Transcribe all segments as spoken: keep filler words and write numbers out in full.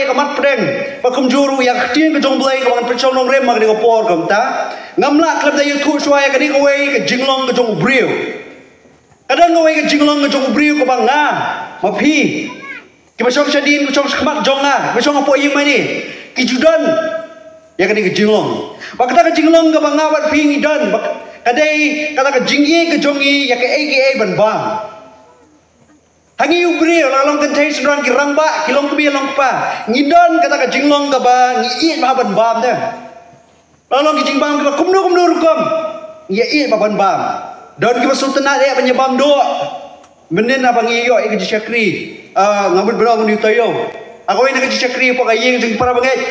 ka mat pdeng, ba kumjuh ruh ïa ka ktien ka jong U Blei kaba ngan pynshong nongrim ha kane ka por kumta. Ngam lah khlem da ïathuh shuwa ïa kane kawei ka jinglong ka jong u briew. Ka don kawei ka jinglong ka jong u briew kaba nga, ma phi, kiba shong shadien, kiba shong shakhmat jong nga, kiba shong hapoh ïing mane, ki ju don ïa kane ka jinglong. Ba kata ka jinglong kaba nga bad phi ngi don, ba ka dei kata ka jingïeit ka jong ngi ïa kaei kaei ban bam. Ha ngi u briew, la long kynthei shynrang, ki rangbah, ki longkmie longkpa, ngi don kata ka jinglong kaba ngi ïeit bha ban bam te. La long ki jingbam kiba kumno kumno rukom, ngi ïeit bha ban bam. Don kiba sngewtynnat eh ban ïa bam doh. Mynnin haba ngi ïoh ïa ka jingshakri, ah, nga mut ba long ngi taïew. Haba ïoh ïa ka jingshakri hapoh ka ïing jong ki para bangeit,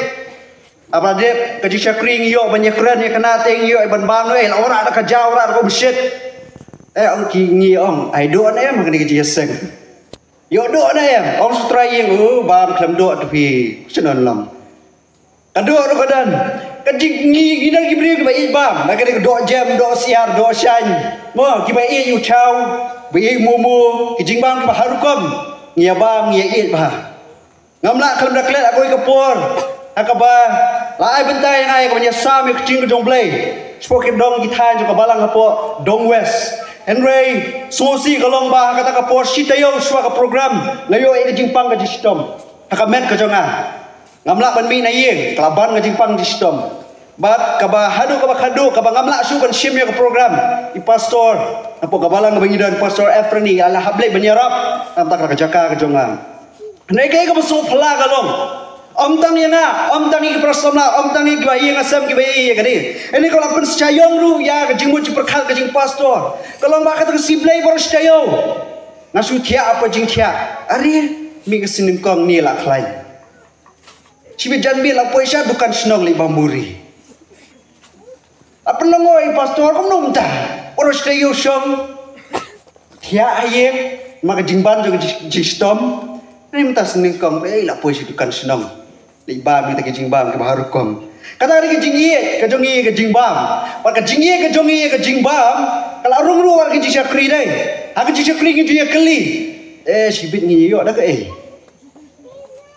haba dep ka jingshakri ngi ïoh ban ïakren ïakynad te, ngi ïoh ban bam noh, eh, la wanrah da ka jaw, wanrah da ka umshit. Eh, ong ki, ngi ong, ai doh ne em ha kane ka jingïaseng. Ïoh doh ne em, ong sutrai ïing, oh, bam khlem doh te phi, sngewlem. Ka doh ruh ka don. Ka jing, ngi, ngi don ki briew kiba ïeit bam, ba ka dei ka doh jem, doh siar, doh shaiñ. Mo, kiba ïeit ïa u chow, ba ïeit momo, ki jingbam kiba har rukom, ngi ïa bam, ngi ïa ïeit bha. Ngam lah khlem da klet ha kawei ka por ha kaba la ai bynta ïa nga ïa kaban ïasam ïa ka ktien ka jong U Blei shapoh ki dong ki thaiñ jong ka balang hapoh Dong West. Hynrei sngewsih ka long ba ha kata ka por shi taïew shuwa ka program, nga ïoh ïa ka jingpang ka jingshitom ha ka met ka jong nga. Ngam lah ban mih na ïing, ka la ban ka jingpang jingshitom. Bad kaba haduh kaba khatduh, kaba ngam lah shuh ban shim ïa ka program, i pastor hapoh ka balang kaba ngi don, Pastor Ephraim, i la hap leit ban ïarap na kata ka jaka ka jong nga. Hynrei kaei kaba sngewphylla ka long, ym tang ïa nga, ym tang ïa ki para samla, ym tang ïa kiba ïeng ha sem kiba ïeng ïa kane. Hynrei ka la pynsngewsih ruh ïa ka jingmut jingpyrkhat ka jingpastor. Ka long ba kata ka sngi Blei baroh shi taïew nga shu thiah hapoh jingthiah. Are, mih ka sngi nyngkong ne la khlaiñ. Shibit janmiet la poi sha dukan shnong leit bam muri. La pynlong oi pastor kumno mynta. Baroh shi taïew shong thiah ha ïing, namar ka jingbam jong ka jing, jingshitom. Hynrei mynta sngi nyngkong, eh, la poi sha dukan shnong leit bam ïa kita ki jingbam kiba har rukom. Kata ka dei ka jingïeit ka jong ngi ïa ka jingbam. Bad ka jingïeit ka jong ngi ïa ka jingbam ka la rung ruh ha ka jingshakri dei. Ha ka jingshakri ngi ju ïakylli, eh, shibit ngi ïoh da kaei?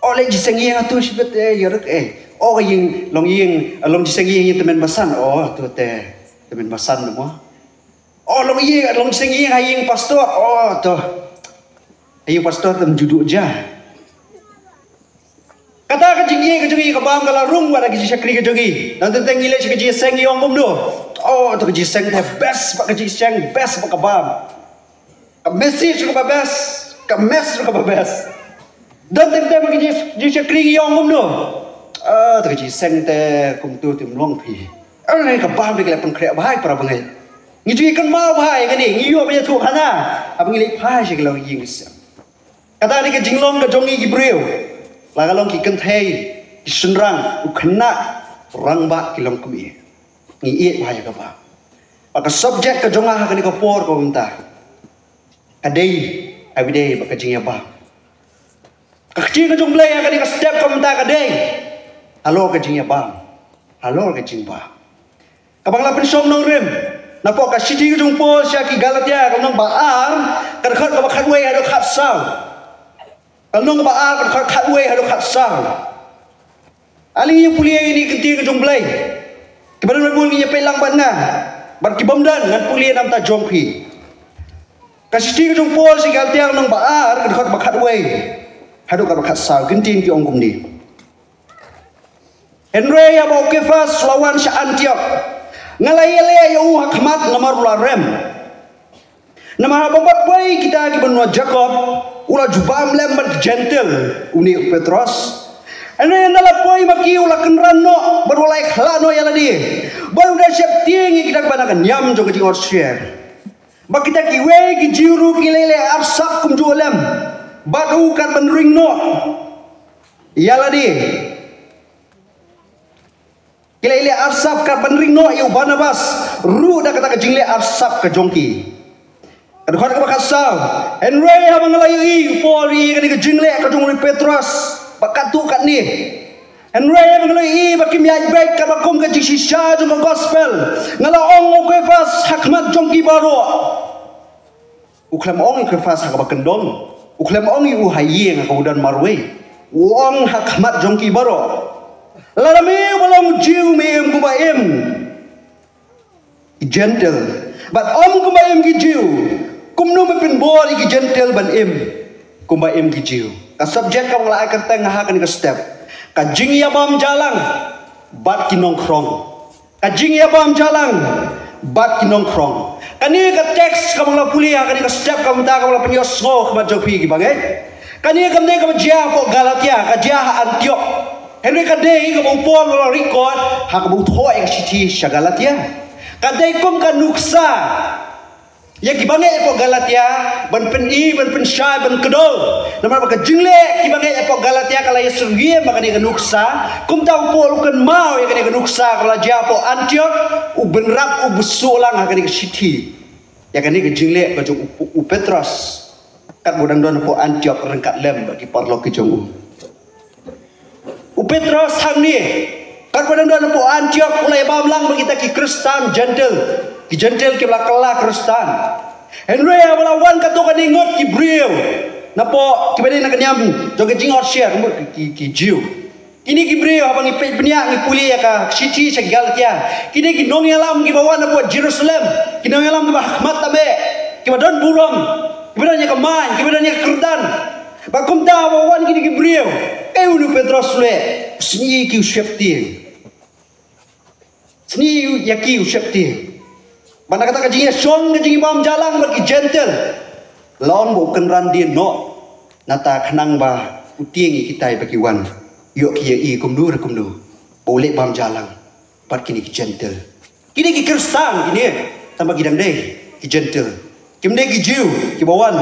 Oh, leit jingïaseng ïing ha tu shibit, eh, ïoh da kaei? Oh, ka ïing, long ïing, long jingïaseng ïing ïa tymmen basan. Oh, tu te tymmen basan mo. Oh, long ïing, long jingïaseng ïing ha ïing pastor. Oh, tu ha ïing pastor te ym ju duh ja. Kata ka jingïeit ka jong ngi ka bam ka la rung wat ha ka jingshakri ka jong ngi. Nangta teng ngi leit sha ka jingïaseng ngi ong kumno? Oh, tu ka jingïaseng te best bha ka jingïaseng, best bha ka bam. Ka message ruh kaba best, ka mess ruh kaba best. Don teng teng ka jing, jingshakri ngi ong kumno? Ah, tu ka jingïaseng te kumtu te ym long phi. Hynrei ka bam te ka la pynkhreh bha ïa para bangeit. Ngi ju ïakynmaw bha ïa kane, ngi ïoh ban ïathuh khana haba ngi leit phai sha ki longïing ki sem. Kata dei ka jinglong ka jong ngi ki briew. La ka long ki kynthei, ki shynrang, u khynnah, rangbah, ki longkmie. Ngi ïeit bha ïa ka bam. Bad ka subject ka jong nga ha kane ka por ka mynta ka dei, ka dei bad ka jingïabam. Ka ktien ka jong U Blei ha kane ka step ka mynta ka dei halor ka jingïabam, halor ka jingbam. Kaba nga la pynshong nongrim napoh ka shithi ka jong u Paul sha ki Galatia, ka lynnong ba ar, ka dkhot kaba khatwei haduh khatsaw. Ka lynnong ba ar, ka dkhot khatwei haduh khatsaw. Ale ngin ïa pule ïa kine ki ktien ka jong U Blei. Kiba don Baibl ngin ïa peit lang bad nga. Bad ki bym don ngan pule na bynta jong phi. Ka shithi ka jong u Paul sha ki Galatia, ka lynnong ba ar, ka dkhot ba khatwei haduh kaba khatsaw, ki ktien ki ong kumne. Hynrei haba u Kephas u la wan sha Antiok, nga la ïaleh ïa u ha khmat namar u la rem. Namar haba u la poi kita kiba nongrim Jakob, u la jubab lem bad ki Jentil, une u Petros. Hynrei ynda la poi ma ki u la kynran noh bad u la ïakhlad noh ïa lade. Bad u da sheptieng ïa kita kiba na ka niam jong ka jingorshiar. Bad kita kiwei ki Jiw ruh ki la ïaleh arsap kumjuh lem bad u kat ban ring noh ïa lade. Ki la ïaleh arsap kat ban ring noh ïa u Barnabas ruh da kata ka jingleh arsap ka jong ki. Ka dkhot kaba khatsaw. Hynrei haba nga la ïohi, u Paul, ïa kane ka jingleh ka jong u Petros bad katto katne. Hynrei haba nga la ïohi ba kim ïaid beit katba kum ka jingshisha jong ka gospel, nga la ong ïa u Kephas ha khmat jong ki baroh. U khlem ong ïa u Kephas ha kaba kyndong. U khlem ong ïa u ha ïing ha kaba u don marwei. U ong ha khmat jong ki baroh, lada me ba long Jiw me im kumba im ki Jentil, bad ym kumba im ki Jiw, kumno me pynbor ïa ki Jentil ban im kumba im ki Jiw? Ka subject kaba nga la ai kyrteng ha kane ka step, ka jingïabam jalang bad ki nongkhrong. Ka jingïabam jalang bad ki nongkhrong. Kane ka text kaba nga la pule ha kane ka step, kaba mynta kaba la pynïohsngew ha khmat jong phi ki bangeit, kane kam dei kaba jia hapoh Galatia, ka jia ha Antiok. Hynrei ka dei kaba u Paul u la record ha kaba u thoh ïa ka shithi sha Galatia. Ka dei kum ka nuksa ïa ki bangeit hapoh Galatia, ban pyni, ban pynshai, ban kdew. Namar ba ka jingleh ki bangeit hapoh Galatia ka la ïasyriem ha kane ka nuksa. Kumta u Paul u kynmaw ïa kane ka nuksa kaba la jia hapoh Antiok, u bynrap, u bsuh lang ha kane ka shithi ïa kane ka jingleh ka jong u, u Petros, katba u dang don hapoh Antiok ryngkat lem bad ki paralok ki jong u. U Petros hangne, katba u dang don hapoh Antiok, u la ïabam lang bad kita ki Khristan Jentil, ki Jentil kiba la kylla Khristan. Hynrei haba la wan katto katne ngut ki briew napoh, kiba dei na ka niam jong ka jingïohsngew, ka mut ki, ki, ki Jiw. Kine ki briew, haba ngi peit bniah, ngi pule ïa ka shithi sha ki Galatia, kine ki nongïalam kiba wan napoh Jerusalem, ki nongïalam kiba ha khmat tabeh, kiba don burom, kiba don ïa ka main, kiba don ïa ka kyrdan. Bad kumta haba wan kine ki briew, kaei une u Petros u leh? U sniew ïa ki, u sheptieng. Sniew ïa ki, u sheptieng. Bad na kata ka jingïashong, ka jingïabam jalang bad ki Jentil, la ong ba u kynran dien noh. Nangta khnang ba u tieng ïa kitai ba ki wan, ïoh ki ïa i kumno re kumno ba u leh bam jalang bad kine ki Jentil. Kine ki Khristan kine, tangba ki dang dei ki Jentil. Kim dei ki Jiw kiba wan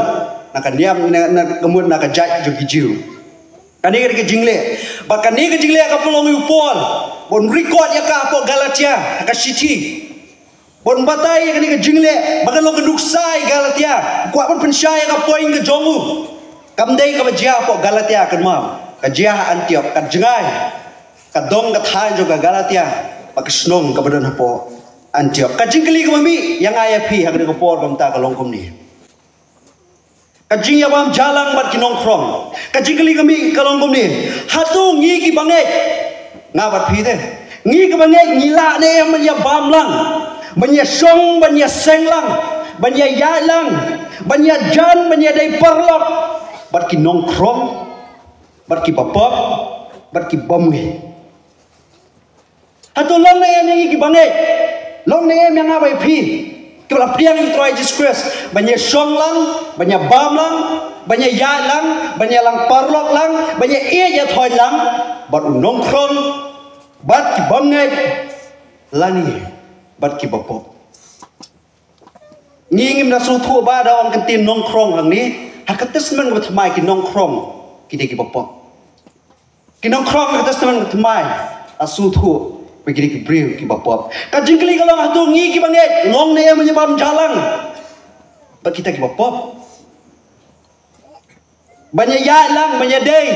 na ka niam, na, na ka mut, na ka jait jong ki Jiw. Kane ka dei ka jingleh. Bad kane ka jingleh ka pynlong ïa u Paul ban record ïa ka hapoh Galatia, ha ka shithi, ban batai ïa kane ka jingleh ba kan long ka nuksa ïa Galatia. Kwah ban pynshai ïa ka point ka jong u. Kam dei kaba jia hapoh Galatia, kynmaw, ka jia ha Antiok, ka jngai, ka dong ka thaiñ jong ka Galatia, bad ka shnong kaba don hapoh Antiok. Ka jingkylli kaba mih ïa nga ïa phi ha kane ka por kumta ka long kumne. Ka jingïabam jalang bad ki nongkhrong. Ka jingkylli kaba mih ka long kumne. Hato ngi ki bangeit, nga bad phi te, ngi ki bangeit ngi lah ne em ban ïabam lang, ban ïashong, ban ïaseng lang, ban ïaïaid lang, ban ïajan, ban ïadei paralok bad ki nongkhrong, bad ki bapop, bad ki bymngeit? Hato long ne em ïa ngi ki bangeit, long ne em ïa nga bad ïa phi, kiba la pdiang ïa u Trai Jisu Khrist, ban ïashong lang, ban ïabam lang, ban ïaïaid lang, ban ïalang paralok lang, ban ïaieit ïathoiñ lang bad u nongkhrong, bad ki bymngeit, lane bad ki bapop? Ngi ngim da sngewthuh ba da ong ka ktien nongkhrong hangne. Ha ka Testament kaba thymmai ki nongkhrong ki dei ki bapop. Ki nongkhrong ha ka Testament kaba thymmai, da sngewthuh ba ki dei ki briew ki bapop. Ka jingkylli ka long, hato ngi ki bangeit long ne em ban ïabam jalang bad kita ki bapop? Ban ïaïaid lang, ban ïadei,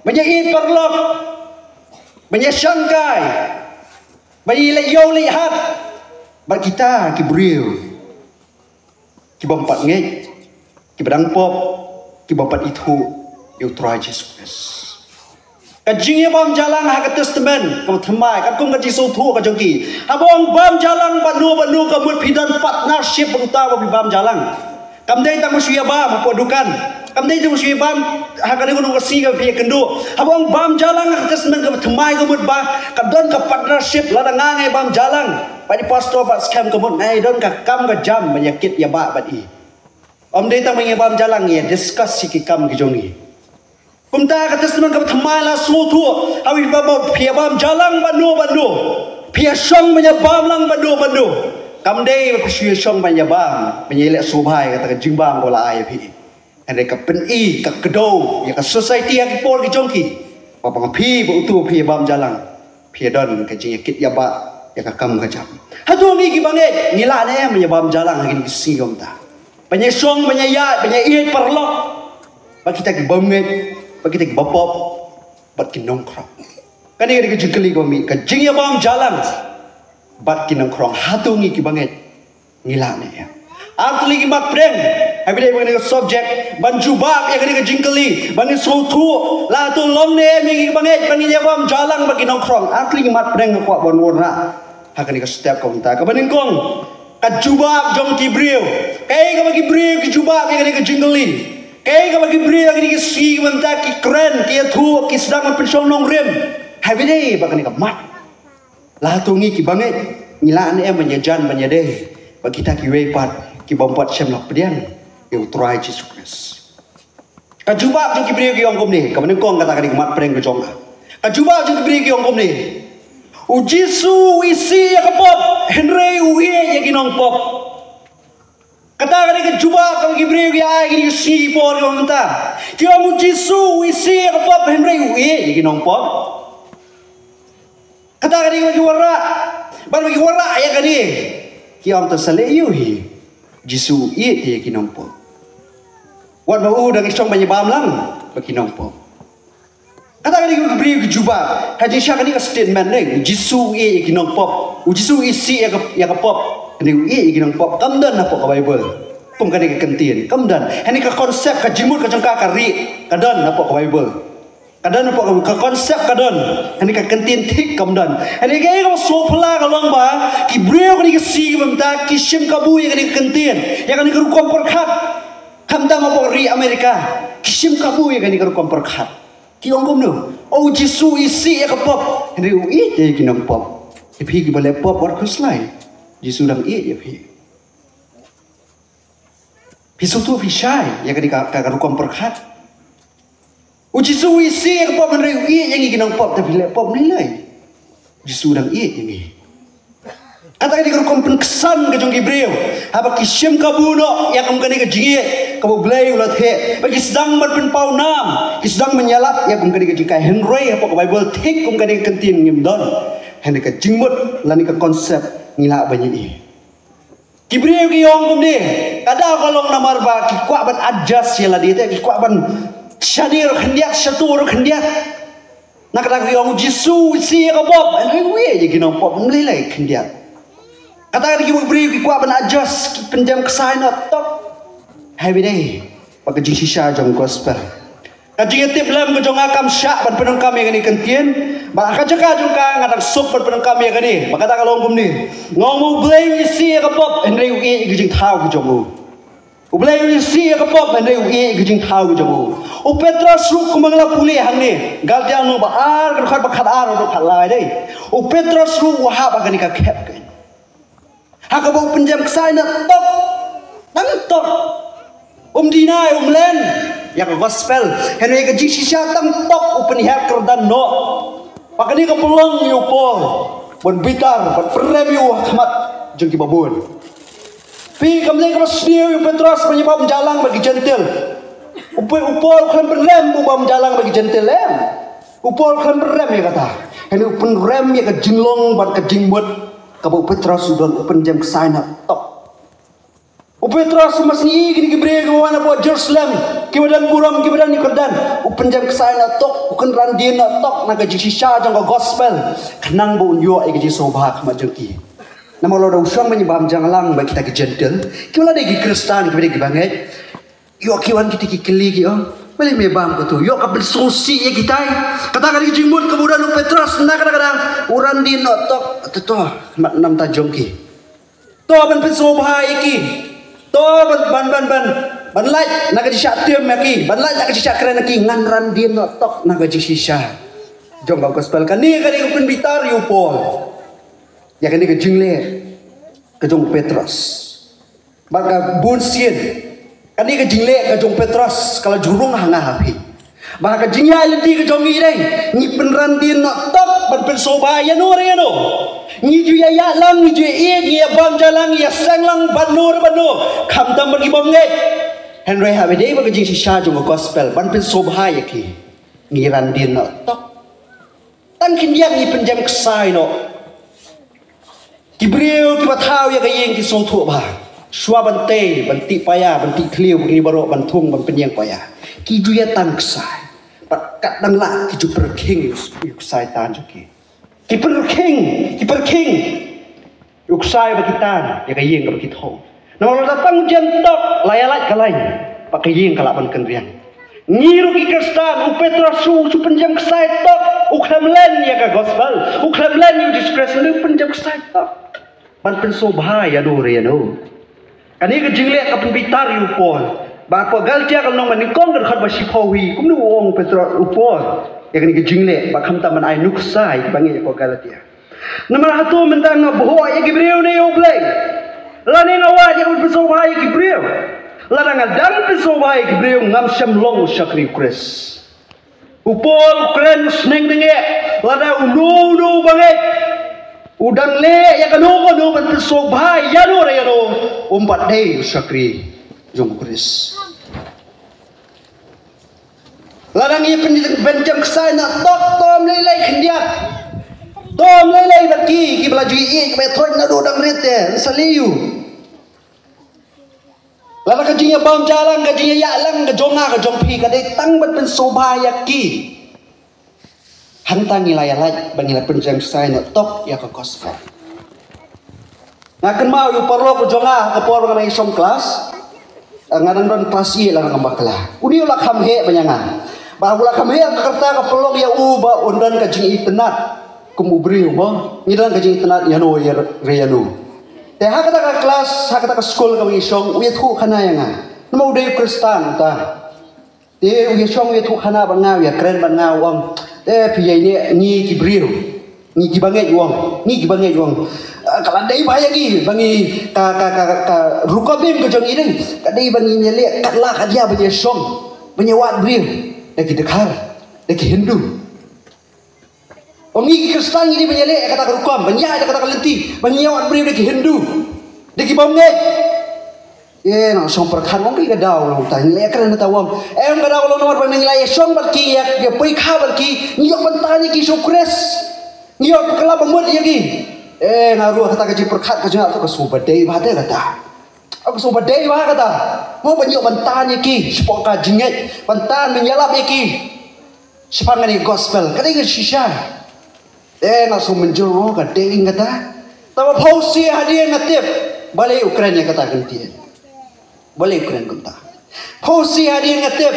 ban ïaieit paralok, ban ïashangkai, ban ïaleh ïew leh hat bad kita ki briew ki bym pat ngeit, ki ba dang pop, ki bym pat ithuh ïa u Trai Jisu Khrist. Ka jingïabam jalang ha ka Testament kaba thymmai, katkum ka jingsngewthuh ka jong ki, haba ong bam jalang bad no bad no, ka mut phi don partnership bad uta ba phi bam jalang. Kam dei tang ba shu ïabam hapoh dukan. Kam dei tang ba shu ïabam ha kano kano ka sngi kaba phi ïakynduh. Haba ong bam jalang ha ka Testament kaba thymmai, ka mut ba ka don ka partnership. Lada nga nga ïabam jalang bad i pastor bad skhem, ka mut nga don ka kam ka jam ban ïakit ïabah bad i. Ym dei tang ba ngi ïabam jalang, ngi ïa discuss ïa ki kam ki jong ngi. Kumta ka Testament kaba thymmai la sngewthuh, haba phi ïabam jalang bad no bad no, phi ïashong ban ïabam lang bad no bad no. Kam dei ba phi shu ïashong ban ïabam, ban ïaleh sngewbha ïa kata ka jingbam kaba la ai ïa phi. Hynrei ka pyni, ka kdew ïa ka society ha ki por ki jong ki, ba ma phi bad uto phi ïabam jalang, phi ïadon ka jingïakit ïabah ïa ka kam ka jam. Hato ngi ki bangeit ngi lah ne em ban ïabam jalang ha kine ki sngi kumta, ban ïashong, ban ïaïaid, ban ïaieit paralok bad kita ki bymngeit, bad kita ki bapop, bad ki nongkhrong? Kane ka dei ka jingkylli kaba mih, ka jingïabam jalang bad ki nongkhrong. Hato ngi ki bangeit ngi lah ne em? Ar tylli ki mat pdeng. Haba ïadei bad kane ka subject, ban jubab ïa kane ka jingkylli, ban ngin sngewthuh la to long ne em ïa ki bangeit, ban ngin ïa bam jalang bad ki nongkhrong. Ar tylli ki mat pdeng nga kwah ban wanrah ha kane ka step ka mynta. Kaba nyngkong, ka jubab jong ki briew. Kaei kaba ki briew ki jubab ïa kane ka jingkylli? Kaei kaba ki briew ha kine ki sngi ki mynta ki kren, ki ïathuh, ki sdang ban pynshong nongrim? Haba ïadei bad kane ka mat, la to ngi ki bangeit ngi lah ne em ban ïajan ban ïadei bad kita kiwei pat ki bym pat shym la pdiang ïa U Trai Jisu Khrist? Ka jubab jong ki briew ki ong kumne, kaba nyngkong kata ka dei ka mat pdeng ka jong nga. Ka jubab jong ki briew ki ong kumne: U Jisu u isih ïa ka pop, hynrei u ïeit ïa ki nongpop. Kata ka dei ka jubab kaba ki briew ki ai ha kine ki sngi ki por ki ba mynta. Ki ong U Jisu u isih ïa ka pop, hynrei u ïeit ïa ki nongpop. Kata ka dei kaba ki wanrah. Bad ba ki wanrah ïa kane, ki ong to sa leh aïu hi? U Jisu u ïeit ïa ki nongpop. Wat ba u dang shong ban ïabam lang bad ki nongpop. Kata ka dei kaba ki briew ki jubab ha jingshisha kane ka statement ne: U Jisu u ïeit ïa ki nongpop, U Jisu u isih ïa ka, ïa ka pop, hynrei u ïeit ïa ki nongpop. Kam don hapoh ka Baibl kum kane ka kyntien, kam don. Hynrei ka concept, ka jingmut ka jong ka, ka rieh, ka don hapoh ka Baibl. Ka don hapoh ka, ka concept ka don. Hynrei ka kyntien thik kam don. Hynrei kaei kaba sngewphylla ka long ba ki briew kine ki sngi ki ba mynta ki shim kabu ïa kane ka kyntien, ïa kane ka rukom pyrkhat. Khamtam hapoh ka ri Amerika, ki shim kabu ïa kane ka rukom pyrkhat. Ki ong kumno? O, U Jisu u isih ïa ka pop, hynrei u ïeit ïa ki nongpop. Ïa phi kiba leh pop, wat khuslai. U Jisu u dang ïeit ïa phi. Phi sngewthuh, phi shai ïa kane ka, ka, ka rukom pyrkhat? U Jisu u isih ïa ka pop, hynrei u ïeit ïa ngi ki nongpop. Te phi leh pop ne lei, U Jisu u dang ïeit ïa ngi. Kata ka dei ka rukom pynksan ka jong ki briew. Haba ki shim kabu noh ïa kum kane ka jingïeit kaba U Blei u la theh, ba ki sdang ban pynpaw nam, ki sdang ban ïalap ïa kum kane ka jinghikai. Hynrei hapoh ka Baibl thik kum kane ka kyntien ngim don. Hynrei ka jingmut lane ka concept ngi lah ban ïohi. Ki briew ki ong kumne, ka daw ka long namar ba ki kwah ban adjust ïa lade, te ki kwah ban shane ruh khyndiat, shato ruh khyndiat. Na kata ki ong U Jisu u isih ïa ka pop, hynrei u ïeit ïa ki nongpop, ym lei lei khyndiat. Kata ka dei kiba ki briew ki kwah ban adjust, ki pynjem ksai noh tok. Haba ïadei bad ka jingshisha jong ka gospel, ka jingïatiplem ka jong nga kam shah ban pyndonkam ïa kane ka kyntien. Bad ha ka jaka jong ka, nga dang suk ban pyndonkam ïa kane. Bad kata ka long kumne: Nga ong, U Blei u isih ïa ka pop, hynrei u ïeit ïa ki jingthaw ki jong u. U Blei u isih ïa ka pop, hynrei u ïeit ïa ki jingthaw ki jong u. U Petros ruh, kumba nga la pule hangne, Galatia lynnong ba ar, ka dkhot ba khatar haduh khatlai dei. U Petros ruh u hap ha kane ka khep keiñ. Ha kaba u pynjem ksai noh tok, tang tok. Um deny, um len ïa ka gospel. Hynrei ïa ka jingshisha tang tok u pynhiar kyrdan noh. Bad kane ka pynlong ïa u Paul ban bitar, ban pynrem ïa u ha khmat jong kiba bun. Phi, kam dei kaba sniew ïa u Petros ban ïa bam jalang bad ki Jentil. U Pe-, u Paul u khlem pynrem u bam jalang bad ki Jentil, em. U Paul u khlem pynrem ïa kata. Hynrei u pynrem ïa ka jinglong bad ka jingmut kaba u Petros u don, u pynjem ksai noh tok. U Petros u mas ngi i kine ki briew kiba wan hapoh Jerusalem, kiba don burom, kiba don ïa u kyrdan. U pynjem ksai noh tok, u kynran dien noh tok na ka jingshisha jong ka gospel, khnang ba un ïoh ïa ka jingsngewbha ha khmat jong ki. Namar lada u shong ban ïa bam jalang bad kita ki Jentil, kiba la dei ki Khristan, kiba dei ki bangeit, ïoh ki wan kita ki kylli, ki ong, balei me bam kato? Ïoh ka pynsngewsih ïa kita. Kata ka dei ka jingmut kaba u don u Petros, na kata ka daw u ran dien noh tok, to, to, ha khmat namar jong ki. To ban pynsngewbha ïa ki. To ban, ban, ban, ban, ban lait na ka jingshah tim ïa ki, ban lait na ka jingshah kren ïa ki, ngan ran dien noh tok na ka jingshisha jong ka gospel. Kane ka dei ka pynbitar ïa u Paul ïa kane ka jingleh ka jong u Petros. Bad ka bun sien, kane ka jingleh ka jong u Petros ka la ju rung ha nga ha phi. Ba ha ka jingïaid lynti ka jong ngi dei, ngi pynran dien noh tok ban pynsngewbha ïa no re ïa no. Ngi ju ïa ïaid lang, ngi ju ïa ïeit, ngi ïa bam jalang, ngi ïa seng lang bad no re bad no, khamtam bad ki bym ngeit. Hynrei haba ïadei bad ka jingshisha jong ka gospel, ban pynsngewbha ïa ki, ngi ran dien noh tok. Tang khyndiat ngi pynjem ksai noh. Ki briew kiba thaw ïa ka ïing ki sngewthuh ba shuwa ban tei, ban tih paia, ban tih thliew, kine baroh ban thung, ban pynïeng paia, ki ju ïa tang ksai. Bad kat dang lah ki ju pyrkhing ïa u ksai tan jong ki. Ki pyrkhing, ki pyrkhing ïa u ksai ba ki tan, ïa ka ïing kaba ki thung. Namar lada pang u jem tok, la ïa lait ka lain, ba ka ïing ka lah ban kynriang. Ngi ruh ki Khristan, u Petros ruh u shu pynjem ksai tok, u khlem len ïa ka gospel, u khlem len ïa u Jisu Khrist, u pynjem ksai tok. Ban pynsngewbha ïano re ïano. Kane ka jingleh ka pynbitar ïa u Paul. Ba ha Galatia ka lynnong ba nyngkong ka dkhot ba shiphew hi, kumno u ong u Petros, u Paul ïa kane ka jingleh, ba khamtam ban ai nuksa ïa ki bangeit ha Galatia. Namar hato mynta nga bhoh ïa ki briew ne ïa U Blei? Lane nga wad ïa ka pynsngewbha ïa ki briew? Lada nga dang pynsngewbha ïa ki briew, ngam shym long u shakri u Khrist. U Paul u kren u sneng dang ïa, lada uno uno u bangeit u dang leh ïa kano kano ban pynsngewbha ïano re ïano, um pat dei u shakri jong u Khrist. Lada ngi pyn-, pynjem ksai na tok, tom lei lei khyndiat. Tom lei lei bad ki, ki ba la ju ïeit, ki ba ïathuh naduh dang rit te, yn sa lei ïa u. Lada ka jingïabam jahlang, ka jingïalang ka jong nga ka jong phi, ka dei tang ban pynsngewbha ïa ki. Hangta ngi la ïa lait ba ngi la pynjem ksai na tok ïa ka gospel. Nga kynmaw ïa u paralok u jong nga ha ka por ba nga dang ïashong klas. Nga dang don klas eight la nga bakla. Une u la kham heh ban ïa nga. Ba u la kham heh, ka rta ka pynlong ïa u ba un don ka jingitynnad kum u briew mo. Ngi don ka jingitynnad ïano ïa re ïano. Te ha kata ka klas, ha kata ka skul kaba ngi shong, u ïathuh khana ïa nga. Namar u dei u Khristan uta. Te u ïashong u ïathuh khana bad nga, u ïakren bad nga, u ong, te phi ïa ine, ngi ki briew, ngi ki bangeit, u ong, ngi ki bangeit, u ong. Ah, ka la dei bha ïa ngi ba ngi, ka, ka, ka, ka rukom im ka jong ngi dei, ka dei ba ngin ïaleh katba la ka dia ban ïashong, ban ïawad briew da ki dkhar, da ki Hindu. Ong, ngi ki Khristan ngi dei ban ïaleh kata ka rukom, ban ïaid da kata ka lynti, ban ïawad briew da ki Hindu, da ki bym ngeit. Eh, nga shong pyrkhat, ong, ka dei ka daw long, ta ngi la ïakren, ta ong, em, ka daw long namar ba ngi la ïashong bad ki, ïa, ïa pyrkhat bad ki, ngi ïoh ban tan ïa ki sha u Khrist. Ngi ïoh pyrkhat ba mut ïa ki. Eh, nga ruh kata ka jingpyrkhat ka jong nga, to ka sngewbha dei bha te kata. Ka sngewbha dei bha kata. Mo ban ïoh ban tan ïa ki shapoh ka jingngeit, ban tan ban ïalap ïa ki shaphang kane ka gospel, ka dei ka shisha. Eh, nga sngew mynjur, oh, ka dei kata. Tangba phew shi hadien nga tip balei u kren ïa kata ka ktien. Balei u kren kumta. Phew shi hadien nga tip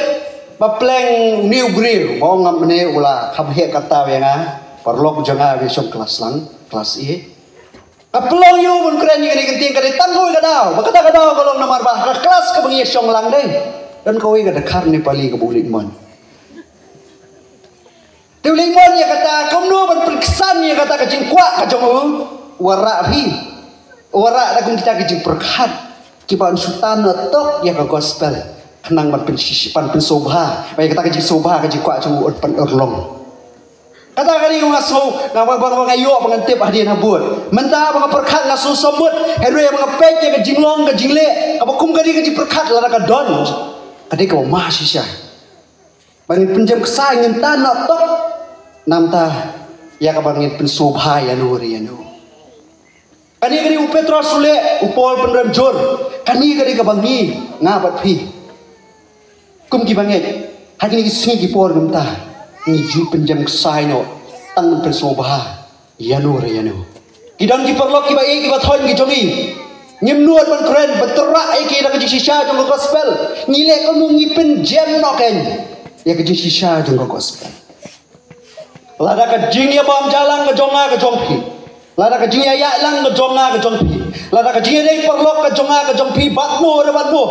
ba pleng une u briew ba ong ngam ne u la kham heh kata ïa nga. Paralok jong nga ba shong klas lang, klas eight. Ka pynlong ïa u ban kren ïa kane ka ktien, ka dei tang kawei ka daw. Ba kata ka daw ka long namar ba ha ka klas kaba ngi ïashong lang dei, don kawei ka dkhar Nepali kaba u leit mon. Te u leit mon ïa kata, kumno ban pynksan ïa kata ka jingkwah ka jong u. Wanrah phi, wanrah da kum kita ki jingpyrkhat kiba yn shu tan na tok ïa ka gospel, khnang ban pynshisha, ban pynsngewbha ba ïa kata ka jingsngewbha, ka jingkwah jong u, yn pynurlong. Kata ka dei nga sngew, nga ba, ba, ba nga ïoh ba ngan tip hadien habud. Mynta ba nga pyrkhat nga sngew sngewmut, hynrei ba nga peit ïa ka jinglong ka jingleh kaba kum ka dei ka jingpyrkhat, lada ka don, ka dei kaba ma shisha. Ba ngin pynjem ksai, ngin tan na tok, namar ïa kaba ngin pynsngewbha ïano re ïano. Kane ka dei u Petros u leh, u Paul pynrem jur. Kane ka dei kaba ngi, nga bad phi, kum ki bangeit, ha kine ki sngi ki por mynta, ngi ju pynjem ksai noh tang ban pynsngewbha ïano re ïano. Ki don ki paralok kiba ïeit kiba thoh ki jong ngi. Ngim nud ban kren, ban tyrwa ïa ki da ka jingshisha jong ka gospel. Ngi leh kumno, ngi pynjem noh kein ïa ka jingshisha jong ka gospel. Lada ka jingïabam jahlang ka jong nga ka jong phi, lada ka jingïalang ka jong nga ka jong phi, lada ka jingïadei paralok ka jong nga ka jong phi, bad no re bad no,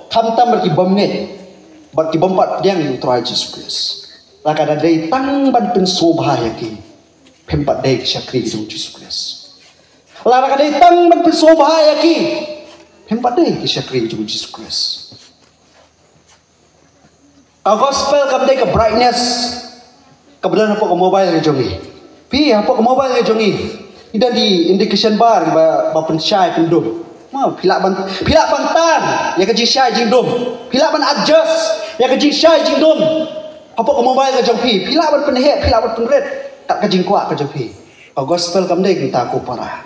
khamtam bad ki bym ngeit, bad ki bym pat pdiang ïa u Trai Jisu Khrist, lada ka dei tang ban pynsngewbha ïa ki, phim pat dei ki shakri jong Jisu Khrist. Lada ka dei tang ban pynsngewbha ïa ki, phim pat dei ki shakri jong Jisu Khrist. Ka gospel kam dei ka brightness kaba don hapoh ka mobile ka jong ngi. Phi, hapoh ka mobile ka jong ngi, i don ki indication bar ba, ba pynshai pyndum. Ma, phi lah ban, phi lah ban tan ïa ka jingshai jingdum. Phi lah ban adjust ïa ka jingshai jingdum hapoh ka mobile ka jong phi. Phi lah ban pynheh, phi lah ban pynrit kat ka jingkwah ka jong phi. Ka gospel kam dei kumta ko para.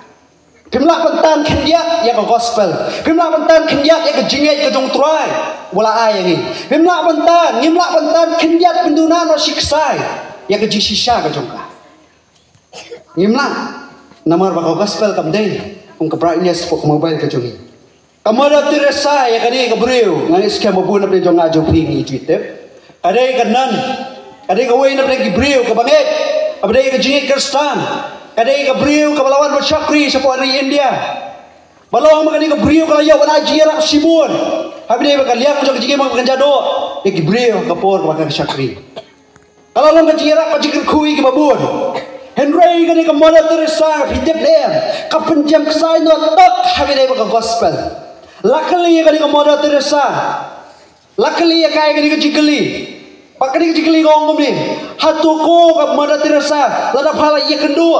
Phim lah ban tan khyndiat ïa ka gospel. Phim lah ban tan khyndiat ïa ka jingngeit ka jong u Trai uba la ai ïa ngi. Phim lah ban tan, ngim lah ban tan khyndiat pynduna noh shi ksai ïa ka jingshisha ka jong ka. Ngim lah. Namar ba ka gospel kam dei kum ka brightness hapoh ka mobile ka jong ngi. Ka Mother Teresa ïa kane ka briew, nga ngeit skhem ba bun na pdeng jong nga jong phi ngi ju tip. Ka dei ka nun, ka dei kawei na pdeng ki briew kaba ngeit, kaba dei ka jingngeit Khristan. Ka dei ka briew kaba la wan ban shakri shapoh ri India. Ba long ba kane ka briew ka la ïoh ban ai jingïarap shibun. Haba dei ba ka liang jong ka jingim ba kan jadoh ïa ki briew ka por kaba ka shakri. Ka la long ka jingïarap ka jingkyrkhu ïa kiba bun. Hynrei kane ka Mother Teresa, phi tip ne em, ka pynjem ksai noh tok haba dei ba ka gospel. La kylli ïa kane ka Mother Teresa. La kylli ïa ka ïa kane ka jingkylli. Ba kane ka jingkylli ka ong kumne. Hato ko ka Mother Teresa, lada pha la ïakynduh,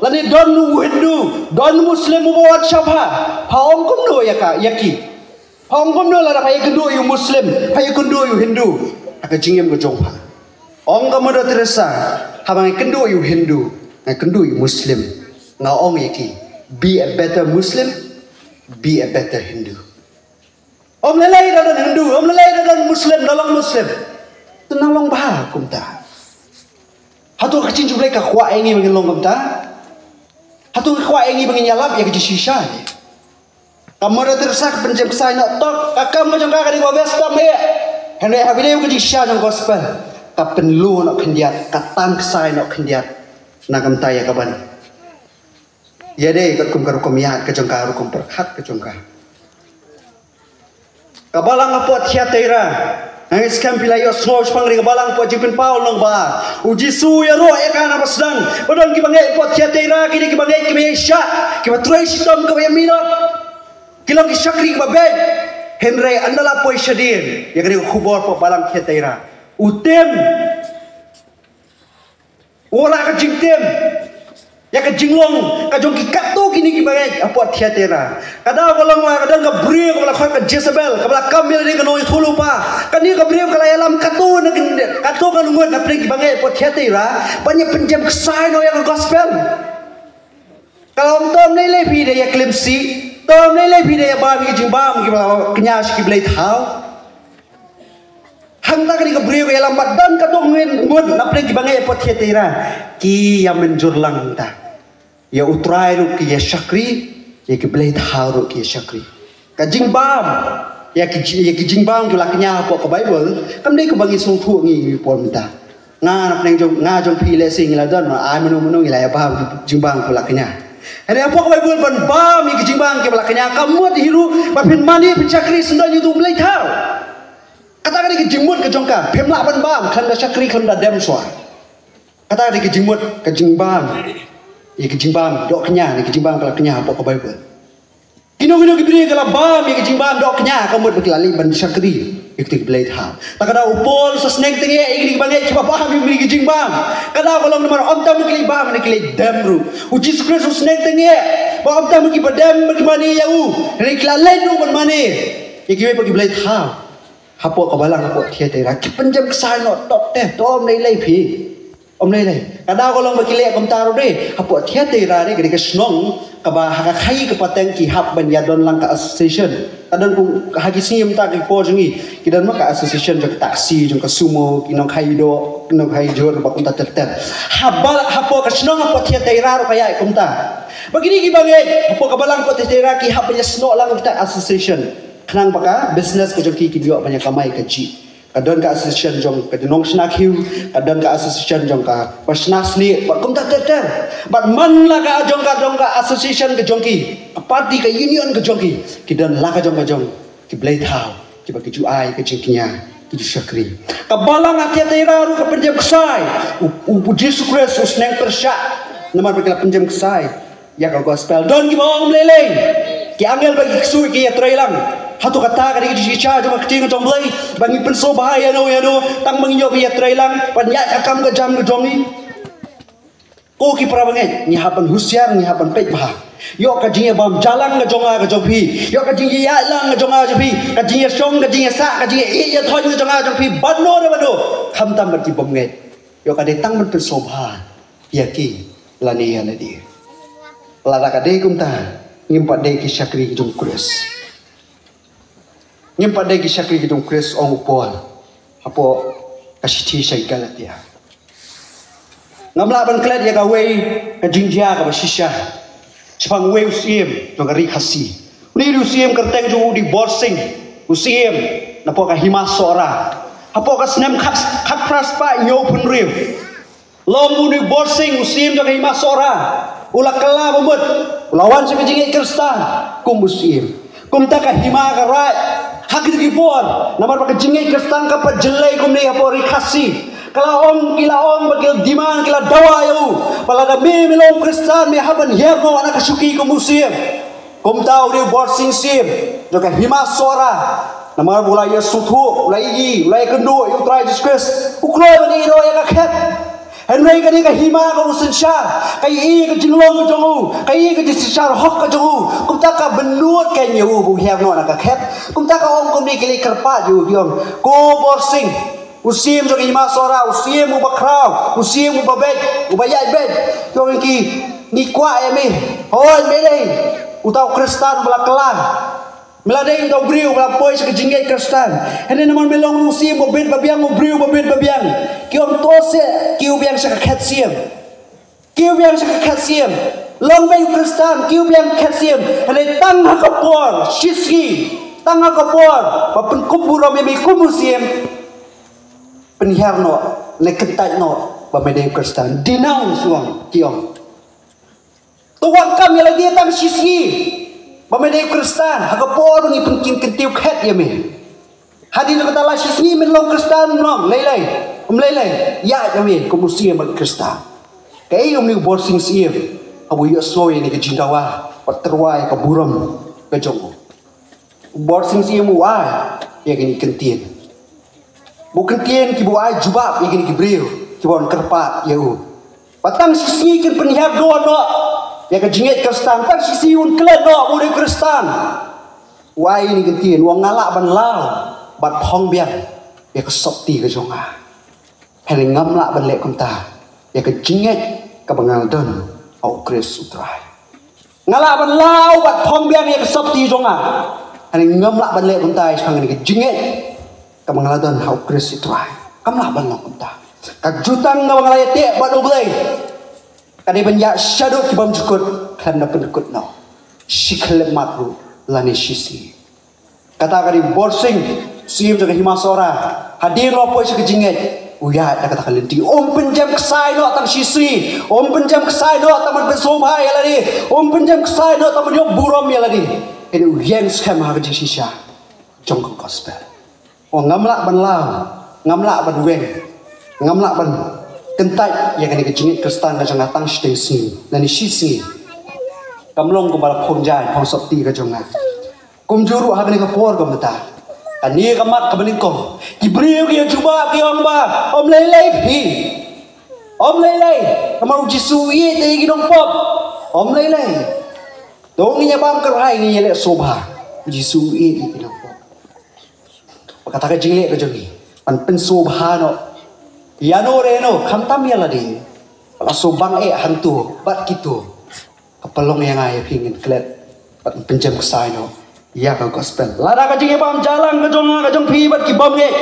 lane don u Hindu, don u Muslim uba wan sha pha, pha ong kumno ïa ka, ïa ki? Pha ong kumno lada pha ïakynduh ïa u Muslim, pha ïakynduh ïa u Hindu ha ka jingim ka jong pha? Ong ka Mother Teresa, haba nga ïakynduh ïa u Hindu, nga ïakynduh ïa u Muslim, nga ong ïa ki, be a better Muslim, be a better Hindu. Ym lei lei da don Hindu, ym lei lei da don Muslim, da long Muslim. To nang long bha kumta. Hato ka jingjublei ka kwah ïa ngi ba ngin long kumta? Hato ka kwah ïa ngi ba ngin ïalap ïa ka jingshisha ne? Ka Mother Teresa ka pynjem ksai noh tok, ka kam ka jong ka ka dei ba best tam eh. Hynrei haba ïadei ka jingshisha jong gospel, ka pynlut noh khyndiat, ka tang ksai noh khyndiat. Na kumta ïa kaban ïadei katkum ka rukom ïaid ka jong ka, rukom pyrkhat ka jong ka. Ka balang hapoh Thyatira. Nga ngeit skhem phi la ïohsngew shaphang kane ka balang hapoh Jingpynpaw lynnong ba ar. U Jisu u ïaroh ïa ka na ba sdang. Ba don kiba ngeit hapoh Thyatira, ki dei kiba ngeit kiba ïaishah, kiba trei shitom, kiba ïaminot. Ki long ki shakri kiba beit. Hynrei ynda la poi shadien ïa kane ka khubor hapoh balang Thyatira, u tim, u wanrah ka jingtim ïa ka jinglong ka jong ki katto kine kiba ngeit hapoh Thyatira. Ka daw ka long ba ka don ka briew kaba la khot ka Jezebel, kaba la kam ïa lade ka nongïathuhlypa. Kane ka briew ka la ïalam katto na ki, katto ka ngut na pdeng kiba ngeit hapoh Thyatira ban ïa pynjem ksai noh ïa ka gospel. Ka la ong, to ym lei lei phi da ïa klim sih, to ym lei lei phi da ïa bam ïa ki jingbam kiba la kñia sha ki blei thaw. Hangta kane ka briew ka ïalam bad don katto ngut na pdeng kiba ngeit hapoh Thyatira ki ïa mynjur lang hangta. Ïa U Trai ruh ki ïa shakri, ïa ki blei thaw ruh ki ïa shakri. Ka jingbam ïa ki, ïa ki jingbam kiba la kñia hapoh ka Baibl kam dei kaba ngi sngewthuh ngi, ngi por mynta. Nga na pdeng jong nga jong phi lehse ngi la don, ai mano mano ngi la ïa bam ki jingbam kiba la kñia. Hynrei hapoh ka Baibl ban bam ïa ki jingbam kiba la kñia ka mut hi ruh ba phin mane phin shakri syndon ïa uto u blei thaw. Kata ka dei ka jingmut ka jong ka, phim lah ban bam khlem da shakri, khlem da dem shuwa. Kata ka dei ka jingmut ka jingbam ïa ki jingbam dohkñia ne ki jingbam kiba la kñia hapoh ka Baibl. Kino kino ki briew ki la bam ïa ki jingbam dohkñia ka mut ba ki la leit ban shakri ïa kito ki blei thaw. Te ka daw u Paul u sa sneng tyngeh ïa kine kiba ngeit kiba bam ïa kine ki jingbam. Ka daw ka long namar ym tang ba ki leit bam ne ki leit dem ruh, U Jisu Khrist u sneng tyngeh ba ym tang ba kiba dem ba ki mane ïa u, hynrei ki la leit ruh ban mane ïa kiwei pat ki blei thaw. Hapoh ka balang hapoh Thyatira ki pynjem ksai noh tok te, to ym lei lei phi. Ym lei lei. Ka daw ka long ba ki leh kumta ruh de. Hapoh Thyatira de ka dei ka shnong kaba ha ka khaii ka pateng ki hap ban ïa don lang ka association. Ka don kum ha ki sngi mynta ki por jong ngi ki don ma ka association jong ka taxi, jong ka sumo, ki nongkhaii doh, ki nongkhaii jhur, ba kumta ter ter. Haba hapoh ka shnong hapoh Thyatira ruh ka ïaid kumta. Ba kine kiba ngeit hapoh ka balang hapoh Thyatira ki hap ban ïa snoh lang kita association. Khnang ba ka business ka jong ki kin ïoh ban ïa kamai kajih. Ka don ka association jong ka nongshna khiew, ka don ka association jong ka ba shna snieh, bad kumta ter ter. Bad man la ka jong ka, jong ka association ka jong ki, ka party, ka union ka jong ki, ki don la ka jong ka jong ki blei thaw kiba ki ju ai ka jingkñia, ki ju shakri. Ka balang ha Thyatira ruh ka pynjem ksai. U, u, U Jisu Khrist u sneng pyrshah namar ba ki la pynjem ksai ïa ka gospel. Don kiba ong ym lei lei. Ki angel ba ki ksuid ki ïatrei lang. Hato kata ka dei ka jingshisha jong ka ktien jong U Blei ba ngi pynsngewbha ïano ïano tang ba ngi ïoh ban ïatrei lang ban ïaid ka kam ka jam ka jong ngi? Ko ki para bangeit, ngi hap ban husiar, ngi hap ban peit bha. Ïoh ka jingïabam jalang ka jong nga ka jong phi, ïoh ka jingïaid lang ka jong nga jong phi, ka jingïashong, ka jingïasah, ka jingïaid ïathoh ka jong nga jong phi, bad no re bad no, khamtam bad ki bym ngeit. Ïoh ka dei tang ban pynsngewbha ïa ki lane ïa lade. Lada ka dei kumta, ngim pat dei ki shakri ki jong U Khrist. Ngim pat dei ki shakri ki jong U Khrist, ong u Paul hapoh ka shithi sha ki Galatia. Ngam lah ban klet ïa kawei ka jingjia kaba shisha shaphang uwei u syiem jong ka ri Khasi. Une u dei u syiem kyrteng jong u dei u Borsing, u syiem napoh ka Hima Sohra. Hapoh ka snem khat, khatphra spah hynñiewphew hynriew. Long une u Borsing, u syiem jong ka Hima Sohra, u la kylla bamut, u la wan sha ka jingngeit Khristan kum u syiem. Kumta ka hima ka raij ha kito ki por, namar ba ka jingngeit Khristan ka pat jyllei kumne hapoh ri Khasi. Ka la ong, ki la ong, ba ki la demand, ki la dawa ïa u ba lada me, me long Khristan, me hap ban hiar noh na ka shuki kum u syiem. Kumta u dei u Borsing syiem jong ka Hima Sohra, namar ba u la ïasngewthuh, u la ïohi, u la ïakynduh ïa u Trai Jisu Khrist, u kloi ban ïehnoh ïa ka khet. Hynrei kane ka hima kaba u synshar, ka ïohi ka jinglong ka jong u, ka ïohi ka jingsynshar hok ka jong u. Kumta ka bynnud ka ïa u ba u hiar noh na ka khet. Kumta ka ong kumne, ki leit kyrpad ïa u, ki ong, ko Borsing, u syiem jong ka Hima Sohra, u syiem uba khraw, u syiem uba beit, uba ïaid beit. Ki ong ïa ki, ngi kwah ïa me. Hooid, me dei uta u Khristan uba la kylla. Me la dei uta u briew uba la poi sha ka jingngeit Khristan. Hynrei namar me long u syiem uba beit ba biang, u briew uba beit ba biang, ki ong to seh, kiew biang sha ka khet syiem. Kiew biang sha ka khet syiem. Long beit u Khristan, kiew biang khet syiem. Hynrei tang ha ka por shisngi, tang ha ka por ba pynkup burom ïa me kum u syiem, pynhiar noh, ne kyntait noh ba me dei u Khristan. Denounce, u ong, ki ong. To wad kam ïa lade tang shisngi ba me dei u Khristan, ha ka por ba ngi pynkyntiew khet ïa me. Hadien kata la shisngi men long Khristan, men long, lei lei, ym lei lei, ïa ïa me kum u syiem bad Khristan. Kaei kumne u Borsing syiem, haba u ïohsngew ïa kane ka jingdawa bad tyrwa ïa ka burom ka jong u. U Borsing syiem u ai ïa kine ki kyntien. Ba u kyntien kiba u ai jubab ïa kine ki briew kiba wan kyrpad ïa u, ba tang shisngi kin pynhiar noh ïa ka jingngeit Khristan, tang shisngi un klet noh ba u dei u Khristan. U ai ïa kine ki kyntien, u ong nga lah ban law bad phong biang ïa ka sopti ka jong nga, hynrei ngam lah ban leh kumta ïa ka jingngeit kaba nga la don ha u Khrist u Trai. Nga lah ban law bad phong biang ïa ka sopti jong nga, hynrei ngam lah ban leh kumta shaphang kane ka jingngeit kaba nga la don ha u Khrist u Trai. Ngam lah ban long kumta. Ka jutang kaba nga la ïateh bad U Blei ka dei ban ïaid shaduh ki bymjukut khlem da pynkut noh shi khyllipmat ruh lane shisngi. Kata ka dei u Borsing, syiem jong ka Hima Sohra. Hadien u la poi sha ka jingngeit, u ïaid da kata ka lynti. Um pynjem ksai noh tang shisngi. Um pynjem ksai noh tang ban pynsngewbha ïa lade. Um pynjem ksai noh tang ban ïoh burom ïa lade. Hynrei u ïeng skhem ha ka jingshisha jong ka gospel. U ong ngam lah ban law, ngam lah ban weng, ngam lah ban kyntait ïa kane ka jingngeit Khristan ka jong nga tang shiteng sngi lane shi sngi. Kam long kumba la phong jaiñ phong sopti ka jong nga. Kumjuh ruh ha kane ka por ka mynta, kane ka mat kaba nyngkong, ki briew ki ïa jubab, ki ong ba ym lei lei phi. Ym lei lei. Namar u Jisu u ïeit ïa ki nongpop. Ym lei lei. To ngin ïa bam kyrhai, ngin ïa leh sngewbha. U Jisu u ïeit ïa ki nongpop. Ba kata ka jingleh ka jong ngi ban pynsngewbha noh ïano re no, khamtam ïa lade. Ba la sngewbang eh hangto bad kito, ka pynlong ïa nga ïa phi ngin klet bad pynjem ksai noh ïa ka gospel. Lada ka jingïabam jahlang ka jong nga, ka jong phi bad ki bym ngeit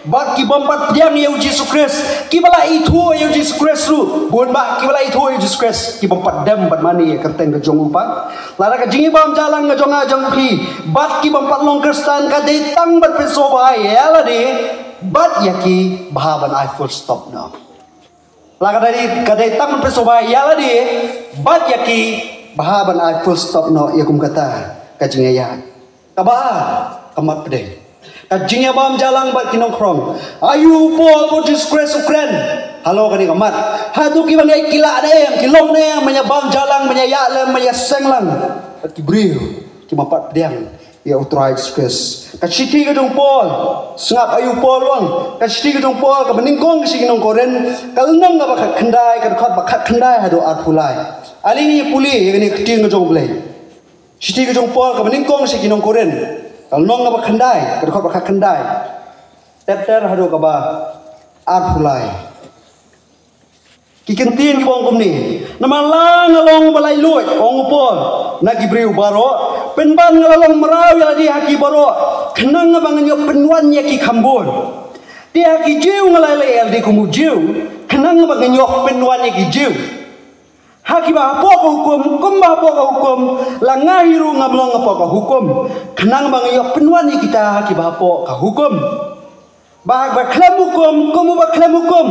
bad ki bym pat pdiang ïa u Jisu Khrist, kiba la ithuh ïa u Jisu Khrist ruh, bun bah kiba la ithuh ïa u Jisu Khrist, ki bym pat dem bad mane ïa ka kyrteng ka jong u pat. Lada ka jingïabam jahlang ka jong nga, ka jong phi bad ki bym pat long Khristan ka dei tang ban pynsngewbha ïa lade bad ïa ki, bha ban ai full stop noh. La ka dei, ka dei tang ban pynsngewbha ïa lade bad ïa ki, bha ban ai full stop noh ïa kum kata ka jingïaid. Kaba ar, ka mat pdeng, ka jingïabam jahlang bad ki nongkhrong. Aïu u Paul bad u Jisu Khrist u kren halor kane ka mat? Hato kiba ngeit ki lah ne em, ki long ne em ban ïabam jahlang, ban ïaid lem, ban ïaseng lang bad ki briew ki bym pat pdiang ïa u Trai Jisu Khrist? Ka shithi ka jong u Paul, sngap aïu u Paul u ong. Ka shithi ka jong u Paul kaba nyngkong ka sha ki nong Korinth, ka lynnong kaba khatkhyndai, ka dkhot ba khatkhyndai haduh arphew lai. Ale ngin ïa pule ïa kane ka ktien ka jong U Blei. Shithi ka jong u Paul kaba nyngkong ka sha ki nong Korinth, ka lynnong kaba khyndai, ka dkhot ba khatkhyndai, ter ter haduh kaba arphew lai. Ki kyntien kiba ong kumne: Namar la nga long ba laitluid, ong u Paul, na ki briew baroh, pynban nga la long mraw ïa lade ha ki baroh, khnang ba ngan ïoh pynwan ïa ki kham bun. Te ha ki Jiw nga la leh ïa lade kum u Jiw, khnang ba ngan ïoh pynwan ïa ki Jiw. Ha kiba hapoh ka hukum, kumba hapoh ka hukum, la nga hi ruh ngam long hapoh ka hukum, khnang ba nga ïoh pynwan ïa kita ha kiba hapoh ka hukum. Ba, ba khlem hukum, kum ba khlem hukum.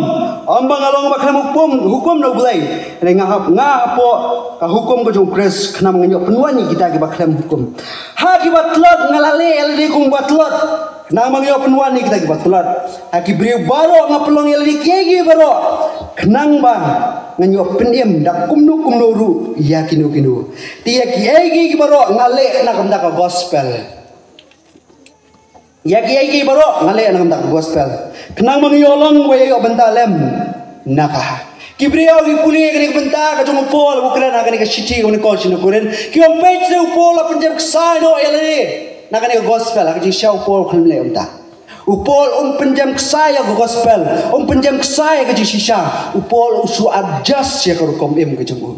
Ym ba nga long ba khlem hukum, hukum na U Blei. Hynrei nga hap, nga hapoh ka hukum ka jong U Khrist, khnang ba ngan ïoh pynwan ïa kita kiba khlem hukum. Ha kiba tlot nga la leh ïa lade kum ba tlot, khnang ba ngan ïoh pynwan ïa kita kiba tlot. Ha ki briew baroh nga pynlong ïa lade kiei kiei baroh, khnang ba ngan ïoh pynim da kumno kumno ruh ïa kino kino. Te ïa kiei kiei baroh nga leh na ka bynta ka gospel. Ïa kiei kiei baroh nga leh na ka bynta ka gospel, khnang ba ngan ïoh long ba ïa ïoh bynta lem na ka. Ki briew ki pule ïa kane ka bynta ka jong u Paul, u kren ha kane ka shithi, kane ka shithi na Korinth. Ki ong, peit, u Paul u la pynjem ksai noh ïa lade na kane ka gospel. Ha ka jingshisha u Paul u khlem leh kumta. U Paul um pynjem ksai ïa ka gospel, um pynjem ksai ïa ka jingshisha. U Paul u shu adjust ïa ka rukom im ka jong u.